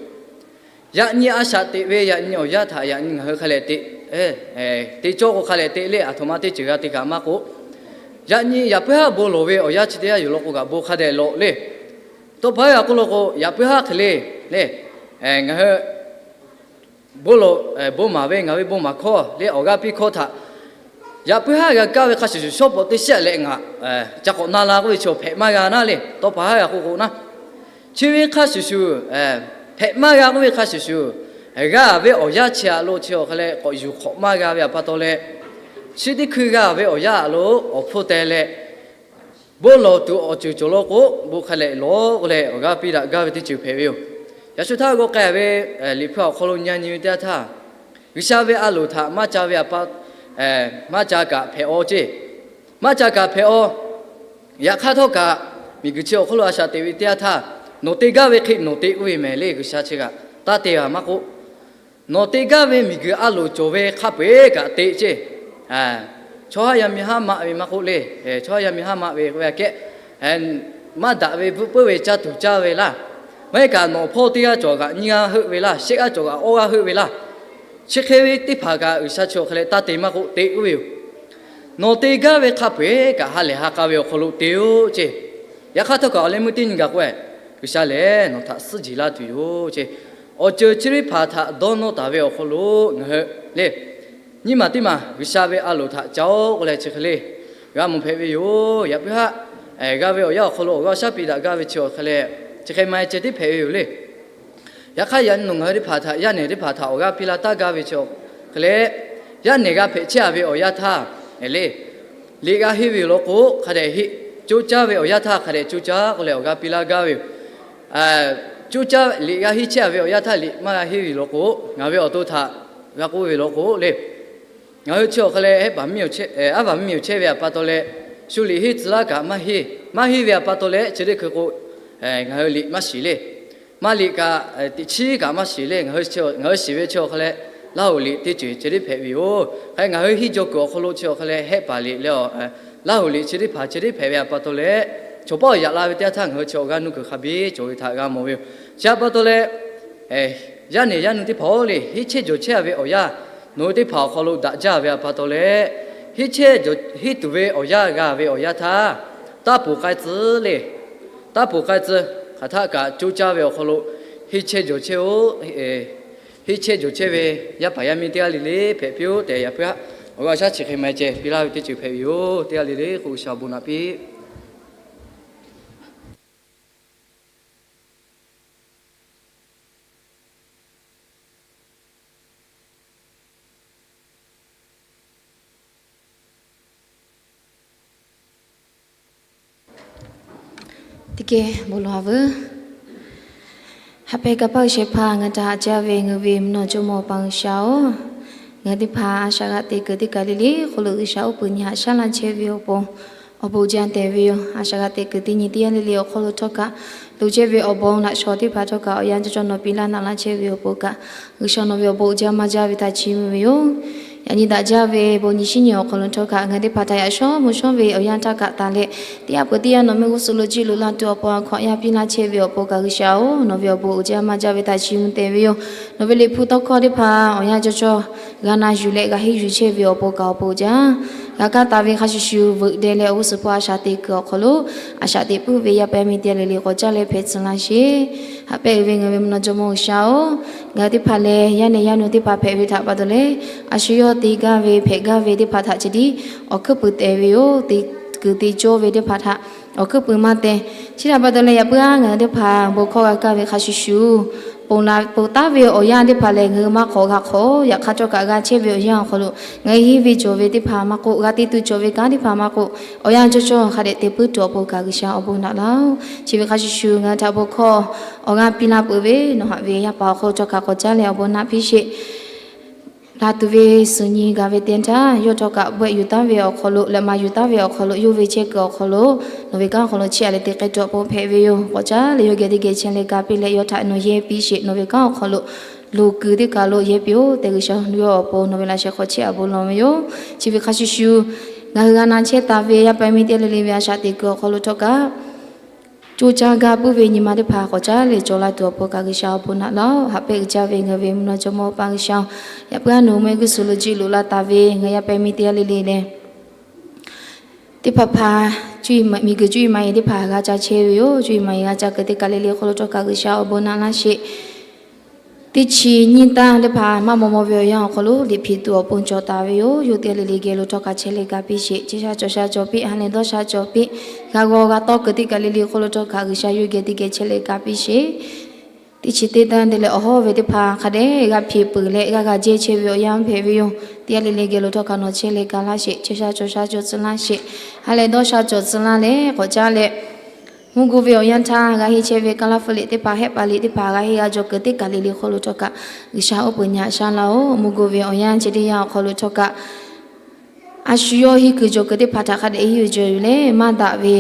yaꞈ nyi a shaꞈ teꞈ ve yaꞈ nyi awˬ yanˇ htaꞈ yaꞈ nyi ngaˬ hui hk'a leh teꞈ, te cawˇ k'o hk'a leh teꞈ le, aˬ htoꞈ ma teˇ ceuˬ g'a te kaꞈ maˇ k'oˆ. Yaꞈ nyi yaꞈ puiˉ haˉ bon lawˬ ve awˬ yanˇ chi teˇ yanˇ yoˬ law k'o kaꞈ bon hk'a dehꞈ lawꞈ le. Tawˇ pa haˉ g'a k'oˆ law k'o, yaꞈ puiˉ haˉ hk'e le, le, ngaˬ hui bon lawˬ, bon maˍ ve ngaˬ ve bon maˍ hkawˇ le, awˬ g'aˇ piˇ hkawˇ htaꞈ yaꞈ puiˉ haˉ g'a kaˇ ve hk'a shuˍ shuˍ, shawˉ pawˍ teˇ shiˉ leh ngaˬ ca k'awꞈ na la k'oˆ ve chi awˬ hpehꞈ maˇ g'a naˉ le. Tawˇ pa haˉ g'a k'oˆ k'o naˉ, chi ve hk'a shuˍ shuˍ, hpehꞈ maˇ g'a k'oˆ ve hk'a shuˍ shuˍ, g'a ve awˬ yanˇ chi aꞈ lo chi awˬ hk'a leh k'awꞈ yuˬ hk'awꞈ maˇ g'a ve aꞈ pa taw leh, chi teˇ hkui g'a ve awˬ yanˇ aꞈ lo awˬ hpfuhˇ teh leh, bon lawˬ tuˬ awˬ ceuˬ cawˬ law k'o, bon hk'a leh lawꞈ k'oˆ leh awˬ g'aˇ piˇ daꞈ gaˇ ve teˇ ceuˬ hpehꞈ ve yoˬ. Yaꞈ shu htaˇ g'aw k'ai ve Liꞈ hpu awˬ hk'aw lo nyi nyi ve teˇ yanˇ htaˇ, G'uiˬsha ve a loˍ htaꞈ maˇ ca ve aꞈ pa, maˇ ca kaꞈ hpehꞈ-aw ce. Maˇ ca kaꞈ hpehꞈ-aw. Yaꞈ hk'aˇ htawˇ kaꞈ, miˬguiˬ chi awˬ hk'oˆ lo a shaꞈ teꞈ ve teˇ yanˇ htaˇ, nawˬ te gaˇ ve hk'e nawˬ te k'oˆ ve mehˍ le, G'uiˬsha chi kaꞈ taˇ te g'a maˇ k'oˆ. Nawˬ te gaˇ ve miˬguiˬ a loˍ cawˬ ve hk'a peu-eˬ kaꞈ teꞈ ce. Chaw haˉ yaˇ miˇ haˉ maˆ ve maˇ k'oˆ le. Chaw haˉ yaˇ miˇ haˉ maˆ ve k'oˆ ve aꞈ kehˉ, maˇ daꞈ ve bvuhˆ puiˉ ve caˇ tuˬ caˇ ve laˇ. Maˇ heˆ kaꞈ nawˬ hpawˇ teˇ g'aˇ cawˬ kaꞈ nyiˇ g'aˇ heuˆ ve laˇ, shehˆ g'aˇ cawˬ kaꞈ awˇ g'aˇ heuˆ ve laˇ. Chi hk'e ve teˇ hpaˍ kaꞈ G'uiˬsha chi awˬ hk'a leh taˇ te maˇ k'oˆ te k'oˆ ve yoˬ. Nawˬ te gaˇ ve hk'a peu-eˬ kaꞈ ha lehˬ ha k'a ve awˬ hk'aw lo te-oˆ ce. Yaꞈ hk'aˇ htawˇ kaꞈ awˬ leh meuˇ teˇ nyi gaˬ k'o, G'uiˬsha lehˬ nawˬ htaꞈ suhˉ jeˬ laˇ tuˬ yoˬ ce. Awˬ ceuˬ chi teˇ hpaˍ htaꞈ dawˇ nawˇ taˍ ve awˬ hk'aw lo ngaˬ hui le, Nyiˇ maˬ teˇ maˬ G'uiˬsha ve a loˍ htaꞈ ca oˆ k'oˆ leh chi hk'e le g'a mawˬ hpehꞈ ve yoˬ. Yaꞈ puiˉ haˆ, g'a ve awˬ yanˇ awˬ hk'aw lo awˬ g'aˇ awˬ shaˉ piˇ daꞈ gaˇ ve chi awˬ hk'e leh, chi hk'e ma e ceh tiˉ hpehꞈ ve yoˬ le. Yaꞈ hk'aˇ, yaꞈ nyi nawˬ ngaˬ hui teˇ hpaˍ htaꞈ, yaˇ nehˬ teˇ hpaˍ htaꞈ awˬ g'aˇ piˇ laˇ taˇ gaˇ ve chi awˬ hk'e leh, yaˇ nehˬ g'a hpehꞈ chehˇ a ve awˬ yanˇ htaˇ, e le, liꞈ g'a henˇ ve yoˬ law k'o, hk'a dehꞈ henˇ, coˇ caˇ ve awˬ yanˇ htaˇ hk'a dehꞈ coˇ caˇ k'oˆ leh awˬ g'aˇ piˇ laˇ gaˇ ve yoˬ. Coˇ caˇ, liꞈ g'a henˇ chehˇ a ve awˬ yanˇ htaˇ liꞈ maˇ g'a henˇ ve yoˬ law k'o, ngaˬ ve awˬ to htaꞈ g'a k'oˆ ve yoˬ law k'o le, ngaˬ hui chi awˬ hk'e leh hehˆ paˍ, aˉ vaˬ mvuhˇmiˬ awˬ chehˇ ve awˬ pa taw leh, shu liꞈ henˇ tcuh laˇ kaꞈ maˇ henˇ, maˇ henˇ ve awˬ pa taw leh chi teˇ hkui k'o, ngaˬ hui liꞈ maˇ shiˍ le. Maˇ liꞈ kaꞈ, teꞈ chiˉ kaꞈ maˇ shiˍ le. Ngaˬ hui shiˍ ve chi awˬ hk'e leh, Laˇ huˍ liꞈ teˇ ceuˬ ceh tiˉ hpehꞈ ve yoˬ. Hk'e ngaˬ hui henˇ jaw kuiˬ awˬ hk'aw lo chi awˬ hk'e leh hehˆ paˍ liꞈ leh, Laˇ huˍ liꞈ chi teˇ hpaˍ ceh tiˉ hpehꞈ ve awˬ pa taw leh, chaw paˉ awˬ yaꞈ la ve teˇ yanˇ htaˇ ngaˬ hui chi awˬ g'aˇ nuˇ kuiˬ hk'a biˇ cawˬ ve htaꞈ g'a mawˬ ve yoˬ. Chi awˬ pa taw leh, yaˇ nehˬ yaˇ nu teˇ hpaˍ-oˬ le, henˇ chehˇ jawˬ chehˇ a ve awˬ yanˇ, nawˬ hui teˇ hpaˍ awˬ hk'aw lo daꞈ jaˇ ve awˬ pa taw leh, henˇ chehˇ jawˬ henˇ tuˬ ve awˬ yanˇ g'a ve awˬ yanˇ htaˇ, taˇ poˬ k'ai tcuh le. Taˇ poˬ k'ai tcuh. Hk'aˬ htaˆ kaꞈ coˇ caˇ ve awˬ hk'aw lo henˇ chehˇ jawˬ chehˇ-oˬ. Henˇ chehˇ jawˬ chehˇ ve yaˇ paˍ yaˇ miˇ teˇ g'aˇ le le hpehꞈ piˇ-oˆ tehꞈ, yaꞈ puiˉ haˆ awˬ g'aˇ awˬ shaˉ chi hk'e ma e ceh piˇ laˇ ve teˇ ceuˬ hpehꞈ ve yoˬ. Teˇ g'aˇ le le k'o G'uiˬsha awˬ bon naꞈ piˇ. Teˇ geh bon lawˬ-a veuˬ. Haꞈ pehnˇ kanˇ paˆ shehˍ hpaˇ ngaˬ htaꞈ haꞈ jaˇ ve ngaˬ ve mvuhˇ naw jawˇmawˇ Awˬ pa G'uiˬsha-oˬ, ngaˬ teˇ hpaˍ a shaꞈ g'a teꞈ kuiˬ teˇ kaˬ le le hk'oˆ lo G'uiˬsha oˇ peuˬ nyi haꞈ shaˉ laˇ chehˇ ve awˬ pon awˬ bon uiˍ jaˇ tehꞈ ve yoˬ. A shaꞈ g'a teꞈ kuiˬ teˇ nyi teˇ yanˇ le le awˬ hk'aw lo htawˇ kaꞈ, loꞈ chehˇ ve awˬ bon laꞈ shawˍ teˇ hpaˍ htawˇ kaꞈ awˬ yanˇ cawˇ cawˇ nawˬ piˇ laˇ naꞈ laˇ chehˇ ve awˬ pon kaꞈ, G'uiˬsha nawˬ ve awˬ bon uiˍ jaˇ maˇ jaˇ ve htaꞈ chiˇ mvuh ve yoˬ. Yaꞈ nyi daꞈ jaˇ ve bon nyi shinˉ nyi awˬ hk'aw lo htawˇ kaꞈ ngaˬ teˇ hpaˍ htaꞈ yaꞈ shawˉ mvuh shawˉ ve awˬ yanˇ htaˇ kaꞈ taˍ leh, teˇ yanˇ peuˬ teˇ yanˇ nawˬ mehˆ g'uˇ suhˍ lo jiˆ loꞈ la tuˬ awˬ pon a hkawꞈ yaˇ piˇ laˇ chehˇ ve awˬ pon kaꞈ G'uiˬsha-oˬ, nawˬ ve awˬ bon uiˍ jaˇ maˇ jaˇ ve htaꞈ chiˇ mvuh tehꞈ ve yoˬ. Nawˬ ve liꞈ hpu tawˇ hkawˇ teˇ hpaˍ awˬ yanˇ cawˇ cawˇ g'a na yuˬ leh g'a henˇ yuˬ chehˇ ve awˬ pon kaꞈ awˬ pon jaˇ. G'a kaˇ taˍ ve hk'a shuˍ shuˍ veuꞈ deh leh awˬ g'uˇ suhˍ hpawˇ a shaꞈ teꞈ kuiˬ awˬ hk'aw lo a shaꞈ teꞈ puiˉ ve yaˇ paˍ yaˇ miˇ teˇ g'aˇ le le k'awꞈ caˇ leh hpehꞈ tcuh laˇ sheˍ. Haꞈ pehnˇ uiˍ ve ngaˬ ve mvuhˇ naw jawˇmawˇ G'uiˬsha-oˬ, ngaˬ hui teˇ hpaˍ lehˬ yaˇ nehˬ yaˇ nu teˇ hpaˍ hpehꞈ ve htaꞈ pa taw leh, a shu yawˇ te gaˇ ve hpehꞈ gaˇ ve teˇ hpaˍ htaꞈ ceh tiˉ awˬ hkuiˉ puiˍ tehꞈ ve yoˬ. Te kuiˬ te cawˇ ve teˇ hpaˍ htaꞈ awˬ hkuiˉ puiˍ maˇ teh. Chi htaꞈ pa taw leh yaꞈ puiˉ-aˬ ngaˬ hui teˇ hpaˍ bon hkawˇ g'a kaˇ ve hk'a shuˍ shuˍ, ponˬ la ponˬ taˉ ve awˬ yanˇ teˇ hpaˍ lehˬ ngaˬ hui maˇ hk'awꞈ g'a hk'awꞈ. Yaꞈ hk'aˇ htawˇ kaꞈ g'a chehˇ ve awˬ yanˇ awˬ hk'aw lo ngaˬ hui henˇ ve cawˬ ve teˇ hpaˍ maˇ k'oˆ, g'a te tuˬ cawˬ ve kanˉ teˇ hpaˍ maˇ k'oˆ, awˬ yanˇ cawˇ cawˇ hk'a dehꞈ te puiˉ tuˬ awˬ pon kaꞈ G'uiˬsha awˬ bon naꞈ laˇ-oˬ. Chi ve hk'a shuˍ shuˍ ngaˬ hui htaꞈ bon hkawˇ awˬ g'aˇ piˇ laˇ peuˬ ve nawˬ haꞈ ve yaˇ paˍ awˬ hk'aw lo htawˇ kaꞈ k'awꞈ caˇ leh awˬ bon naꞈ piˇ sheˍ. Laˬ tuˬ ve suhˍ nyi gaˬ ve te htaˇ, yawˇ htawˇ kaꞈ bawehˆ yuˬ taˉ ve awˬ hk'aw lo leh maˍ yuˬ taˍ ve awˬ hk'aw lo yawˇ ve chehˇ kuiˬ awˬ hk'aw lo nawˬ ve kanˉ awˬ hk'aw lo chiˇ aꞈ leh te k'ai tuˬ awˬ pon hpehꞈ ve yoˬ. K'awꞈ caˇ leh yawˇ geh teˇ geh chehˇ leh ka piˇ leh yawˇ htaꞈ nawˬ yehˇ piˇ sheˍ. Nawˬ ve kanˉ awˬ hk'aw lo loˍ kuiˬ teˇ kaˬ lo yehˇ piˇ-oˬ tehꞈ G'uiˬsha yawˇ awˬ pon nawˬ ve laꞈ sheh hk'aw chiˇ aꞈ bon lawˬ ve yoˬ. Chi ve hk'a shuˍ shuˍ, ngaˬ hui g'a na chehˇ taˍ ve yaˇ paˍ yaˇ miˇ teˇ g'aˇ le le ve a shaꞈ teꞈ kuiˬ awˬ hk'aw lo htawˇ kaꞈ coˇ caˇ gaˇ puiˉ ve nyi ma teˇ hpaˍ k'awꞈ caˇ leh cawˬ la tuˬ awˬ pon kaꞈ G'uiˬsha awˬ bon naꞈ laˇ-oˬ. Haꞈ pehnˇ uiˍ jaˇ ve ngaˬ ve mvuhˇ naw jawˇmawˇ Awˬ pa G'uiˬsha-oˬ, yaꞈ puiˉ-aˬ nawˬ mehˆ g'uˇ suhˍ lo jiˆ loꞈ la taˍ ve ngaˬ yaˇ paˍ yaˇ miˇ teˇ g'aˇ le le lehˬ, teˇ hpaˍ hpaˍ miˬguiˬ cuˇ yiˍ maˍ yiˍ teˇ hpaˍ g'a ca chehˇ ve yoˬ. Cuˇ yiˍ maˍ yiˍ g'a ca kuiˬ teˇ kaˬ le le hk'aw lo htawˇ kaꞈ G'uiˬsha awˬ bon naꞈ laˇ sheˍ. Teˇ chi nyiˇ taˇ teˇ hpaˍ maˇ maw maw ve awˬ yanˇ awˬ hk'aw lo liꞈ hpiˍ tuˬ awˬ pon cawˬ taˍ ve yoˬ. Yawˇ teˇ g'aˇ le le geh lo htawˇ kaꞈ chehˇ leh ka piˇ sheˍ. Chehˇ sha cawˬ sha cawˬ piˇ, ha lehˬ dawˇ sha cawˬ piˇ, g'a g'aw g'a tawˇ kuiˬ teˇ kaˬ le le hk'aw lo htawˇ kaꞈ G'uiˬsha yawˇ geh teˇ geh chehˇ leh ka piˇ sheˍ. Teˇ chi teˇ taˇ te leh awˬ hawˉ ve teˇ hpaˍ hk'a dehꞈ g'a hpeꞈ peuˬ leh g'a g'a jehˇ chehˇ ve awˬ yanˇ hpehꞈ ve yoˬ. Teˇ g'aˇ le le geh lo htawˇ kaꞈ nawˬ chehˇ leh ka laˇ sheˍ. Chehˇ sha cawˬ sha cawˬ tcuh laˇ sheˍ. Ha leh dawˇ sha cawˬ tcuh laˇ leh k'awꞈ caˇ leh mvuhˇ gu ve awˬ yanˇ htaˇ g'a henˇ chehˇ ve kaˇ laˇ hpu liꞈ teˇ hpaˍ, hehˆ paˍ liꞈ teˇ hpaˍ g'a henˇ g'a jawˬ kuiˬ teˇ kaˬ le le hk'aw lo htawˇ kaꞈ G'uiˬsha oˇ peuˬ nyi haꞈ shaˉ laˇ-oˬ. Mvuhˇ gu ve awˬ yanˇ ceh teˇ yanˇ awˬ hk'aw lo htawˇ kaꞈ a shu yawˇ henˇ kuiˬ jawˬ kuiˬ teˇ hpaˍ htaꞈ hk'a dehꞈ henˇ yuˬ jawˬ yuˬ leh maˇ daꞈ ve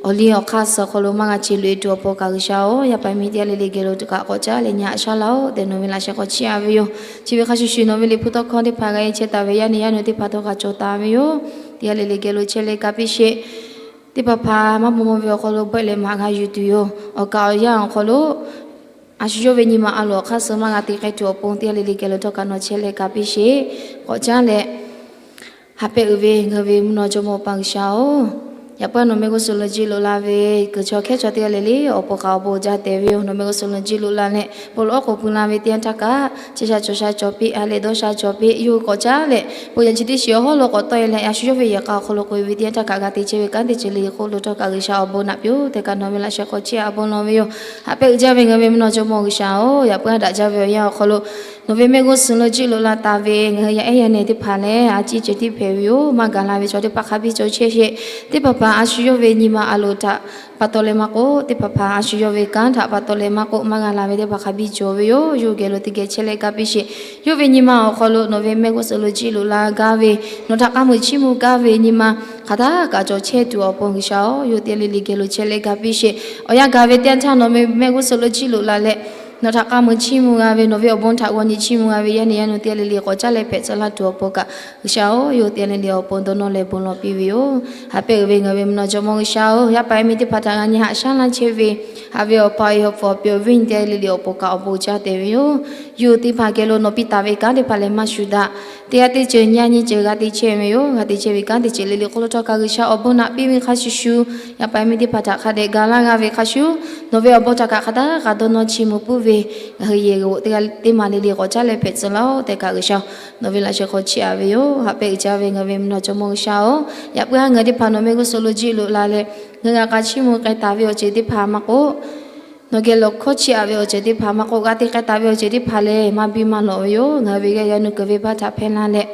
awˬ liˇ awˬ hk'aˇ suh hk'aw lo maˇ g'a che loꞈ e tuˬ awˬ pon kaꞈ G'uiˬsha-oˬ, yaˇ paˍ miˇ teˇ g'aˇ le le geh lo kaꞈ k'awꞈ caˇ leh nyi haꞈ shaˉ laˇ-oˬ tehꞈ nawˬ ve laꞈ sheh hk'aw chiˇ aꞈ ve yoˬ. Chi ve hk'a shuˍ shuˍ nawˬ ve liꞈ hpu tawˇ hkawˇ teˇ hpaˍ g'a henˇ chehˇ taˍ ve yaˇ nehˬ yaˇ nu teˇ hpaˍ htawˇ kaꞈ cawˬ taˍ ve yoˬ. Teˇ g'aˇ le le geh lo chehˇ leh ka piˇ sheˍ. Teˇ hpaˍ hpaˍ maˇ maw maw ve awˬ hk'aw lo bawehˆ leh maꞈ g'a yuˬ tuˬ yoˬ. Awˬ kaˍ awˬ yanˇ awˬ hk'aw lo a shu yawˇ ve nyi ma a loˍ awˬ hk'aˇ suh maˇ g'a te k'ai tuˬ awˬ pon teˇ g'aˇ le le geh lo htawˇ kaꞈ nawˬ chehˇ leh ka piˇ sheˍ. K'awꞈ caˇ leh haꞈ pehnˇ uiˍ ve ngaˬ ve mvuhˇ naw jawˇmawˇ Awˬ pa G'uiˬsha-oˬ, Yaꞈ puiˉ nawˬ mehˆ g'uˇ suhˍ lo jiˇ loꞈ la ve kuiˬ chaw hkehˉ chaw teˇ g'aˇ le le awˬ pon kaꞈ awˬ bon uiˍ jaˇ tehꞈ ve yoˬ. Nawˬ mehˆ g'uˇ suhˍ lo jiˇ loꞈ la leh, bon lawˬ oˉ k'oˍ pui la ve teˇ yanˇ htaˇ kaꞈ, chehˇ sha cawˬ sha cawˬ piˇ, ha lehˬ dawˇ sha cawˬ piˇ, yawˇ hui k'awꞈ caˉ leh, bon yaꞈ chi teˇ shiˍ awˬ hawˉ lo k'awꞈ tawˆ e leh, a shu yawˇ ve yehˬ k'a awˬ hk'aw lo k'oꞈ e ve teˇ yanˇ htaˇ kaꞈ, g'a te chehˇ ve kanˉ teˇ ceuˬ le le hk'oˆ lo htawˇ kaꞈ G'uiˬsha awˬ bon naꞈ piˇ-oˆ tehꞈ kaꞈ nawˬ ve laꞈ sheh hk'aw chiˇ aꞈ bon lawˬ ve yoˬ. Haꞈ pehnˇ uiˍ jaˇ ve ngaˬ hui ve mvuhˇ naw jawˇmawˇ G'uiˬsha-oˬ, yaꞈ puiˉ daꞈ jaˇ ve awˬ yanˇ awˬ hk'aw lo nawˬ ve mehˆ g'uˇ suhˍ lo jiˇ loꞈ la taˍ ve ngaˬ hui yaˇ ehˉ yaˇ nehˬ teˇ hpaˍ lehˬ, a ciˉ ceuˬ tiˉ hpehꞈ ve yoˬ. Maˇ gaˬ la ve chaw teˇ hpaˍ hk'a biˇ cawˬ chehˇ sheˍ. Teˇ hpaˍ hpaˍ a shu yawˇ ve nyi ma a loˍ htaꞈ pa taw leh maˇ k'oˆ, teˇ hpaˍ hpaˍ a shu yawˇ ve kanˉ htaꞈ pa taw leh maˇ k'oˆ, maˇ gaˬ la ve teˇ hpaˍ hk'a biˇ cawˬ ve yoˬ. Yawˇ hui geh lo teˇ geh chehˇ leh ga piˇ sheˍ. Yawˇ ve nyi ma awˬ hk'aw lo nawˬ ve mehˆ g'uˇ suhˍ lo jiˇ loꞈ la gaˇ ve, nawˬ htaꞈ k'a muiˬ chiˇ mvuh gaˇ ve nyi ma hk'aˬ htaˇ kaꞈ cawˬ chehˇ tuˬ awˬ pon G'uiˬsha-oˬ, yawˇ teˇ g'aˇ le le geh lo chehˇ leh ga piˇ sheˍ. Awˬ yanˇ gaˬ ve teˇ yanˇ htaˇ nawˬ ve mehˆ g'uˇ suhˍ lo jiˇ loꞈ la leh, nawˬ htaꞈ k'a muiˬ chiˇ mvuh g'a ve, nawˬ ve awˬ bon htaꞈ g'aw nyi chiˇ mvuh g'a ve yaˇ nehˬ yaˇ nu teˇ g'aˇ le le k'awꞈ caˉ leh hpehꞈ tcuh laˇ tuˬ awˬ pon kaꞈ, G'uiˬsha-oˬ, yawˇ teˇ g'aˇ le le awˬ pon dawˇ nawˇ leh bon lawˬ piˇ ve yoˬ. Haꞈ pehnˇ uiˍ ve ngaˬ hui ve mvuhˇ naw jawˇmawˇ G'uiˬsha-oˬ, yaˇ paˍ yaˇ miˇ teˇ hpaˍ htaꞈ g'a nyi haꞈ shaˉ laˇ chehˇ ve, haꞈ ve awˬ pa awˬ e awˬ hpfuhˇ awˬ pehˍ awˬ viˉ nyi teˇ g'aˇ le le awˬ pon kaꞈ awˬ bon uiˍ jaˇ tehꞈ ve yoˬ. Yawˇ hui teˇ hpaˍ geh lo nawˬ piˇ taˍ ve kanˉ teˇ hpaˍ lehˬ maˇ shuˍ daꞈ. Teˇ g'aˇ teˇ ceuˬ nyi a nyi ceuˬ g'a te chehˇ ve yoˬ. G'a te chehˇ ve kanˉ teˇ ceuˬ le le hk'oˆ lo htawˇ kaꞈ G'uiˬsha awˬ bon naꞈ piˇ ve hk'a shuˍ shuˍ, yaˇ paˍ yaˇ miˇ teˇ hpaˍ htaꞈ hk'a dehꞈ ga laˇ g'a ve hk'a shuˍ, nawˬ ve awˬ bon htaꞈ kaꞈ hk'a htaˇ kaꞈ dawˇ nawˇ chiˇ mvuh puiˉ ve, ngaˬ hui yehˬ g'uiˬ teˇ g'aˇ teˇ maˬ le le k'awꞈ caˉ leh hpehꞈ tcuh laˇ-oˆ tehꞈ kaꞈ G'uiˬsha nawˬ ve laꞈ sheh hk'aw chiˇ aꞈ ve yoˬ. Haꞈ pehnˇ uiˍ jaˇ ve ngaˬ hui ve mvuhˇ naw jawˇmawˇ G'uiˬsha-oˬ, yaꞈ puiˉ ngaˬ hui teˇ hpaˍ nawˬ mehˆ g'uˇ suhˍ lo jiˇ loꞈ la leh, ngaˬ hui g'a k'a chiˇ mvuh k'ai taˍ ve awˬ ceuˬ teˇ hpaˍ maˇ k'oˆ, nawˬ geh lo hkawˇ chiˇ aꞈ ve awˬ ceuˬ teˇ hpaˍ maˇ k'oˆ, g'a te k'ai taˍ ve awˬ ceuˬ teˇ hpaˍ lehˬ maˇ biˇ maˇ lawꞈ ve yoˬ. Ngaˬ hui ve g'aˇ g'aˇ nuˇ kuiˬ venˇ baˆ htaꞈ hpehˇ laˇ leh,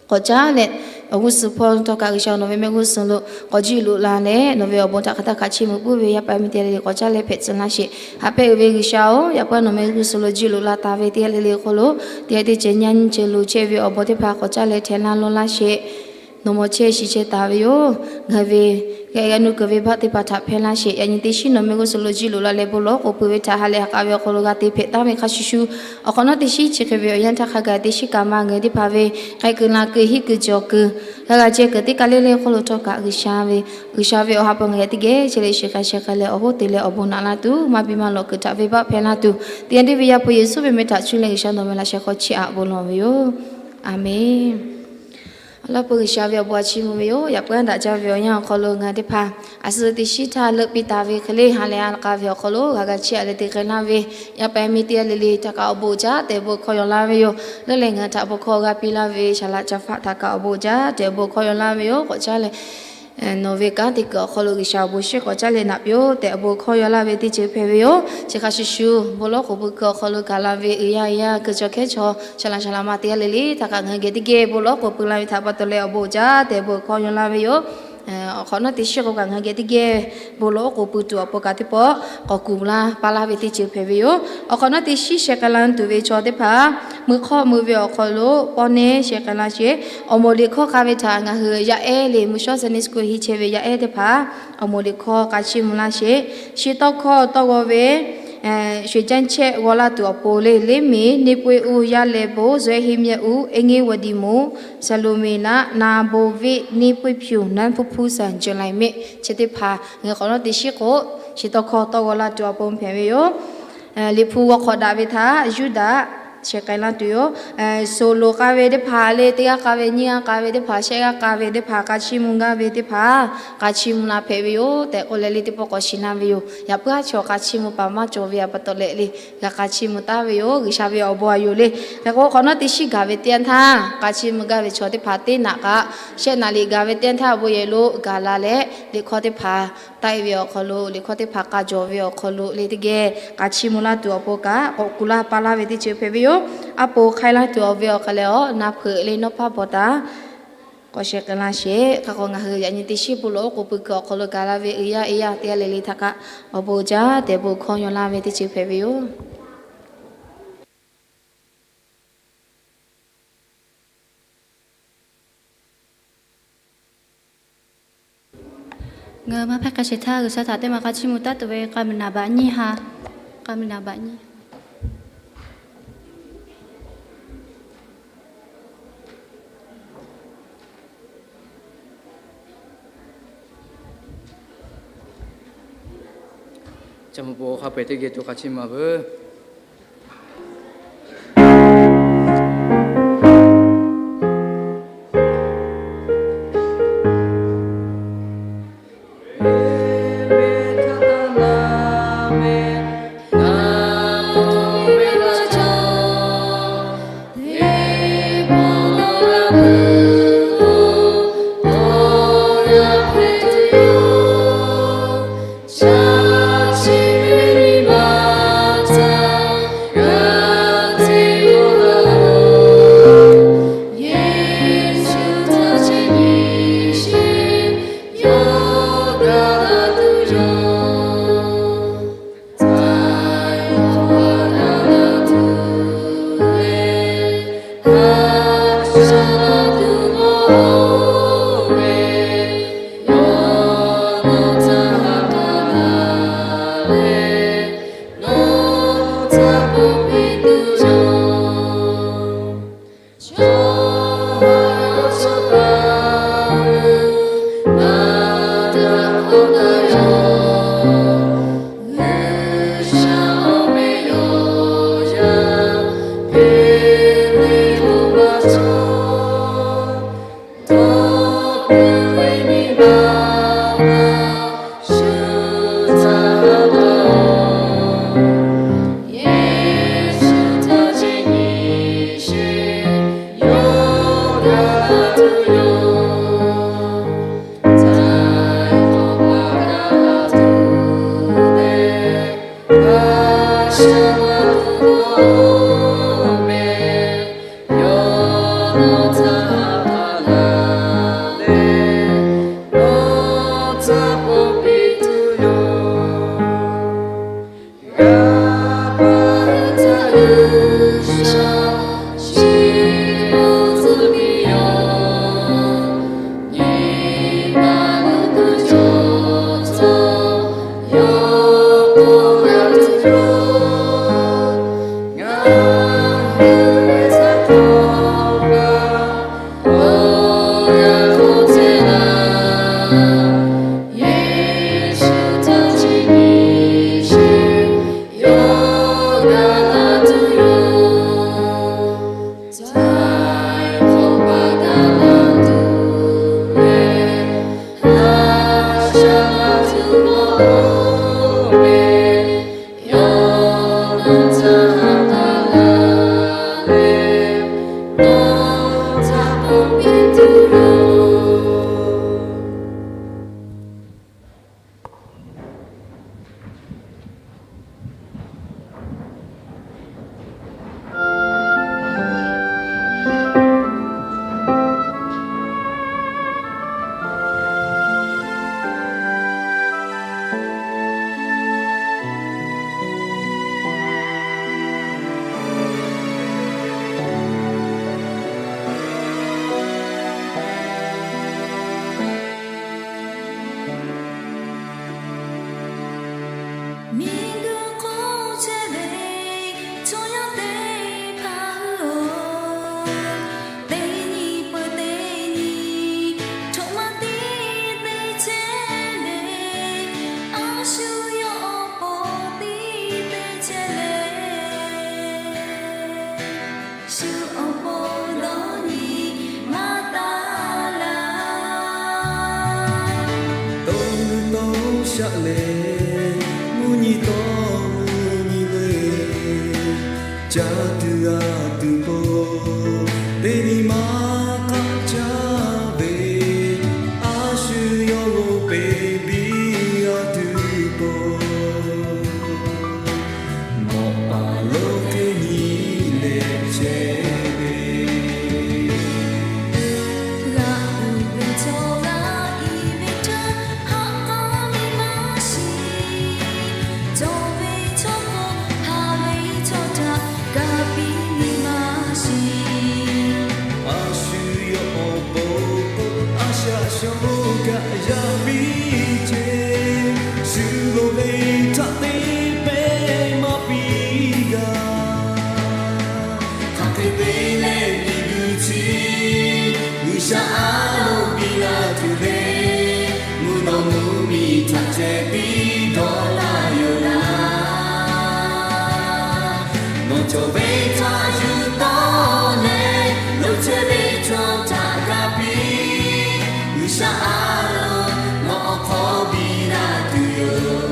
k'awꞈ caˉ leh, awˬ g'uˇ suhˍ hpawˇ htawˇ kaꞈ G'uiˬsha nawˬ ve mehˆ g'uˇ suhˍ lo k'awꞈ jiˇ loꞈ la leh, nawˬ ve awˬ bon htaꞈ hk'a htaˇ kaꞈ chiˇ mvuh puiˉ ve yaˇ paˍ yaˇ miˇ teˇ g'aˇ le le k'awꞈ caˉ leh hpehꞈ tcuh laˇ sheˍ. Haꞈ pehnˇ uiˍ ve G'uiˬsha-oˬ, yaꞈ puiˉ nawˬ mehˆ g'uˇ suhˍ lo jiˇ loꞈ la taˍ ve teˇ g'aˇ le le hk'oˆ lo, teˇ g'aˇ teˇ ceuˬ nyi a nyi ceuˬ loˍ chehˇ ve awˬ bon teˇ hpaˍ k'awꞈ caˉ leh htehꞈ laˇ lawˇ laˇ sheˍ. Nawˬ mawˬ chehˇ shiˍ chehˇ taˍ ve yoˬ. Ngaˬ hui ve g'aˇ g'aˇ nuˇ kuiˬ venˇ baˆ teˇ hpaˍ htaꞈ hpehˇ laˇ sheˍ. Yaꞈ nyi teˇ shiˉ nawˬ mehˆ g'uˇ suhˍ lo jiˇ loꞈ la leh bon lawˬ oˉ k'oˍ pui ve htaꞈ ha lehˬ ha k'a ve awˬ hk'aw lo g'a te hpehꞈ taˍ ve hk'a shuˍ shuˍ, awˬ hk'awꞈ nawˉ teˇ shiˉ chi hk'e ve awˬ yanˇ htaˇ hk'a gaˬ teˇ shiˉ kaꞈ ma ngaˬ hui teˇ hpaˍ ve k'ai kuiˬ la kuiˬ hiˉ kuiˬ cawˬ kuiˬ, g'a g'a ceh kuiˬ teˇ kaˇ le le hk'oˆ lo htawˇ kaꞈ G'uiˬsha ve, G'uiˬsha ve awˬ ha hpu ngaˬ hui teˇ geh chehˇ leh shiˍ k'ai sheh k'ai leh awˬ hoˉ te leh awˬ bon naꞈ laˇ tuˬ maˇ biˇ maˇ lawꞈ kuiˬ htaꞈ venˇ baˆ hpehˇ laˇ tuˬ, teˇ g'aˇ teˇ ve yaˇ hpu Yeˍsuˆ ve meh htaꞈ cuˇ leh G'uiˬsha nawˬ ve laꞈ sheh hk'aw chiˇ aꞈ bon lawˬ ve yoˬ. Aˬ menˍ. Awˬ lawn peu G'uiˬsha ve awˬ bon a chiˇ mvuh ve yoˬ. Yaꞈ puiˉ daꞈ jaˇ ve awˬ yanˇ awˬ hk'aw lo ngaˬ hui teˇ hpaˍ a suh teˇ shiˉ htaˇ leuˆ piˇ taˍ ve hk'e le ha lehˬ ha k'a ve awˬ hk'aw lo g'a g'a chiˇ aꞈ leh te k'ai laˇ ve yaˇ paˍ yaˇ miˇ teˇ g'aˇ le le htaꞈ kaꞈ awˬ bon uiˍ jaˇ tehꞈ bon hkawˇ yaw laˇ ve yoˬ. Leuˆ leh ngaˬ hui htaꞈ bon hkawˇ g'a piˇ laˇ ve shaˍ laꞈ ca hpaˆ htaꞈ kaꞈ awˬ bon uiˍ jaˇ tehꞈ bon hkawˇ yaw laˇ ve yoˬ. K'awꞈ caˉ leh nawˬ ve kanˉ te kuiˬ awˬ hk'aw lo G'uiˬsha awˬ bon shiˍ k'awꞈ caˉ leh naꞈ piˇ-oˆ tehꞈ awˬ bon hkawˇ yaw laˇ ve teˇ ceuˬ hpehꞈ ve yoˬ. Chi hk'a shuˍ shuˍ, bon lawˬ k'oˍ pui kuiˬ awˬ hk'aw lo gaˬ la ve uiˍ yaˇ yaˇ kuiˬ cawˬ hkehˉ chaw shaˍ laꞈ shaˍ laꞈ ma teˇ g'aˇ le le htaꞈ kaꞈ ngaˬ hui geh teˇ geh bon lawˬ k'oˍ pui la ve htaꞈ pa taw leh awˬ bon uiˍ jaˇ tehꞈ bon hkawˇ yaw laˇ ve yoˬ. Awˬ hk'awꞈ nawˉ teˇ shiˉ k'o kaꞈ ngaˬ hui geh teˇ geh bon lawˬ k'oˍ pui tuˬ awˬ pon kaꞈ teˇ pawˆ k'awꞈ kuˬ la pa laˇ ve teˇ ceuˬ hpehꞈ ve yoˬ. Awˬ hk'awꞈ nawˉ teˇ shiˉ sheh k'ai la tuˬ ve chaw teˇ hpaˍ, mui hk'awˇ mui ve awˬ hk'aw lo pawˇ neˇ sheh k'ai laˇ sheˍ. Awˬ moˍ liꞈ hkawˇ k'a ve htaꞈ ngaˬ hui yaˇ ehˉ le Mvuhˇ shawˉ Sunday School hiˇ chehˇ ve yaˇ ehˉ teˇ hpaˍ awˬ moˍ liꞈ hkawˇ k'a chiˇ mvuh laˇ sheˍ. Shi tawˇ hkawˇ tawˇ g'aw ve sho jaˇ chehˇ g'aw laˇ tuˬ awˬ pon le, Leˉ miˬ neˇ puiˉ uˇ yaˇ leh bon zuhˆ heˇ mehˆ uˉ eˇ ngeˇ weh diˬ moˍ, Saˍlonˍmeˍ naˆ na bon veˆ neˇ puiˉ hpu nanˉ hpuˇ hpu saˍ jawˬ laiˬ mehˆ chi teˇ hpaˍ ngaˬ hui hk'awꞈ nawˉ teˇ shiˉ k'o, shi tawˇ hkawˇ tawˇ g'aw laˇ tuˬ awˬ pon hpehꞈ ve yoˬ. Liꞈ hpu g'aw hk'awꞈ daꞈ ve htaꞈ Yuˇdaꞈ sheh k'ai laˇ tuˬ yoˬ. Suhˍ loˍ k'a ve teˇ hpaˍ le, teˇ g'aˇ k'a ve nyiˇ g'aˇ k'a ve teˇ hpaˍ, shehˆ g'aˇ k'a ve teˇ hpaˍ, k'a chiˇ mvuh gaˇ ve teˇ hpaˍ k'a chiˇ mvuh la hpehꞈ ve yoˬ tehꞈ k'oˆ leh le teˇ pawˆ k'awꞈ shiˍ naˇ ve yoˬ. Yaꞈ puiˉ aˉ chaw k'a chiˇ mvuh paˍ maˇ cawˬ ve pa taw leh le g'a k'a chiˇ mvuh taˍ ve yoˬ. G'uiˬsha ve awˬ bon a yoˬ le. Hk'e k'o hk'awꞈ nawˉ teˇ shiˉ gaˬ ve teˇ yanˇ htaˇ k'a chiˇ mvuh gaˇ ve chaw teˇ hpaˍ teˇ naꞈ kaꞈ shehˆ naꞈ liꞈ gaˬ ve teˇ yanˇ htaˇ awˬ bon yehˬ lo gaˬ la leh liꞈ hkawˇ teˇ hpaˍ taˆ e ve awˬ hk'aw lo, liꞈ hkawˇ teˇ hpaˍ k'a jawˬ ve awˬ hk'aw lo le teˇ geh k'a chiˇ mvuh laˇ tuˬ awˬ pon kaꞈ k'awꞈ kuˬ laˇ pa laˇ ve teˇ ceuˬ hpehꞈ ve yoˬ. A poˍ hk'ai laˇ tuˬ awˬ ve awˬ hk'aw leh awˬ na hpeuꞈ le nawˉ hpaˇ bawˬ taˍ k'awꞈ sheh k'ai laˇ sheˍ. Hk'a k'o ngaˬ hui yaꞈ nyi teˇ shiˉ bon lawˬ oˉ k'oˍ pui kuiˬ awˬ hk'aw lo gaˬ la ve uiˍ yaˇ eˇ yaˇ teˇ g'aˇ le le htaꞈ kaꞈ awˬ bon uiˍ jaˇ tehꞈ bon hkawˇ yaw laˇ ve teˇ ceuˬ hpehꞈ ve yoˬ. Ngaˬ hui maˇ hpehˇ k'a shehˍ htaˇ G'uiˬsha htaꞈ teˇ maˬ k'a chiˇ mvuh taˉ tuˬ ve k'a miˬ naˍ baꞈ nyiˇ ha, k'a miˬ naˍ baꞈ nyiˇ Ca mvuh po hk'a peu-eˬ teˇ geh tuˬ k'a chiˇ mvuh veuˬ. Miˬguiˬ hk'oˆ chehˇ ve chaw yaˇ teˇ hpaˍ-oˬ, teˇ nyi peuˬ teˇ nyi htoꞈ ma tiˉ te chehˇ le, a shu yawˇ awˬ pon tiˉ te chehˇ le. Shu awˬ pon dawˇ nyi maˇ taˍ laˇ. Tawˇ nuˇ tawˇ shaˆ leh, mvuhˇ nyi tawˇ mvuhˇ nyi ve, caˇ tuˬ g'a tuˬ po, teˇ nyi maˇ k'aˆ caˇ ve, a shu yawˇ lo peꞈ biˇ g'a tuˬ po. Mawꞈ paˍ lo hk'e nyi leh chehˇ ve, g'a uiˍ ve chaw g'a iˉ ve htaˇ, haꞈ k'aˉ ve maˇ shiˍ. Cawˬ ve chaw k'o, haˍ ve chaw htaꞈ g'a piˇ ve maˇ shiˍ. A shu yawˇ awˬ pon k'o, a shaꞈ shawˉ kaꞈ yaˇ piˇ ceˇ. Shu loˍ ve htaꞈ te pehˇ maˇ piˇ g'a. Hk'aˬ hk'e te leh miˬguiˬ chi G'uiˬsha a loˍ biˇ la tuˬ ve, mvuhˇ naw mvuhˇ miˬ htaꞈ ceh piˇ dawˇ laˇ yoˬ laˇ. Nawˬ cawˬ ve htaꞈ yuˬ tawˆ leh, lo chehˇ ve chaw htaꞈ g'a piˇ. G'uiˬsha a loˍ, nawˬ awˬ hk'aw biˇ la tuˬ yoˬ.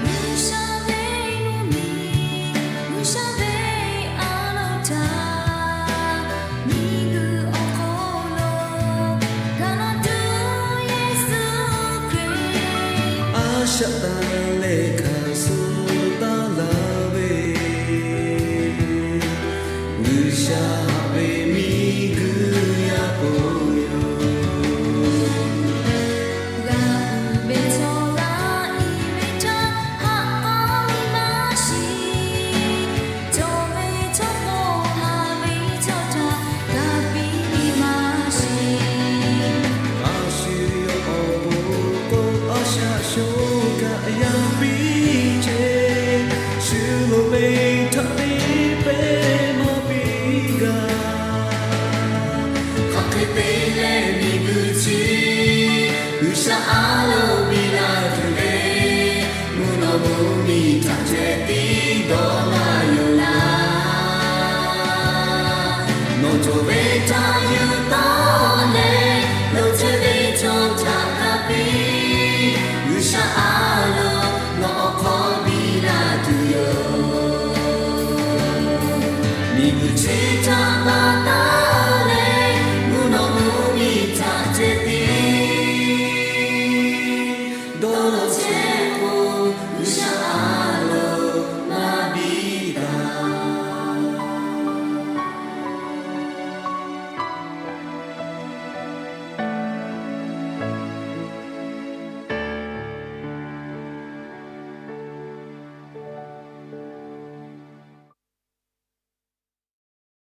G'uiˬsha ve mvuhˇ miˬ, G'uiˬsha ve a loˍ htaꞈ, miˬguiˬ awˬ hk'aw lo ga laˇ tuˬ Yeˍsuˆ Hkriꞈ, a shaꞈ taˍ leh hkanˍ suh taˍ laˇ ve, G'uiˬsha haꞈ ve miˬguiˬ yaˇ po yoˬ. G'a uiˍ ve chaw g'a iˉ ve htaˇ, haꞈ k'aˉ ve maˇ shiˍ. Cawˬ ve chaw k'o, haˍ ve chaw htaꞈ g'a piˇ ve maˇ shiˍ. A shu yawˇ awˬ pon k'o, a shaꞈ shawˉ kaꞈ yaˇ piˇ ceˇ. Shu loˍ ve htaꞈ te pehˇ maˇ piˇ g'a. htaˇ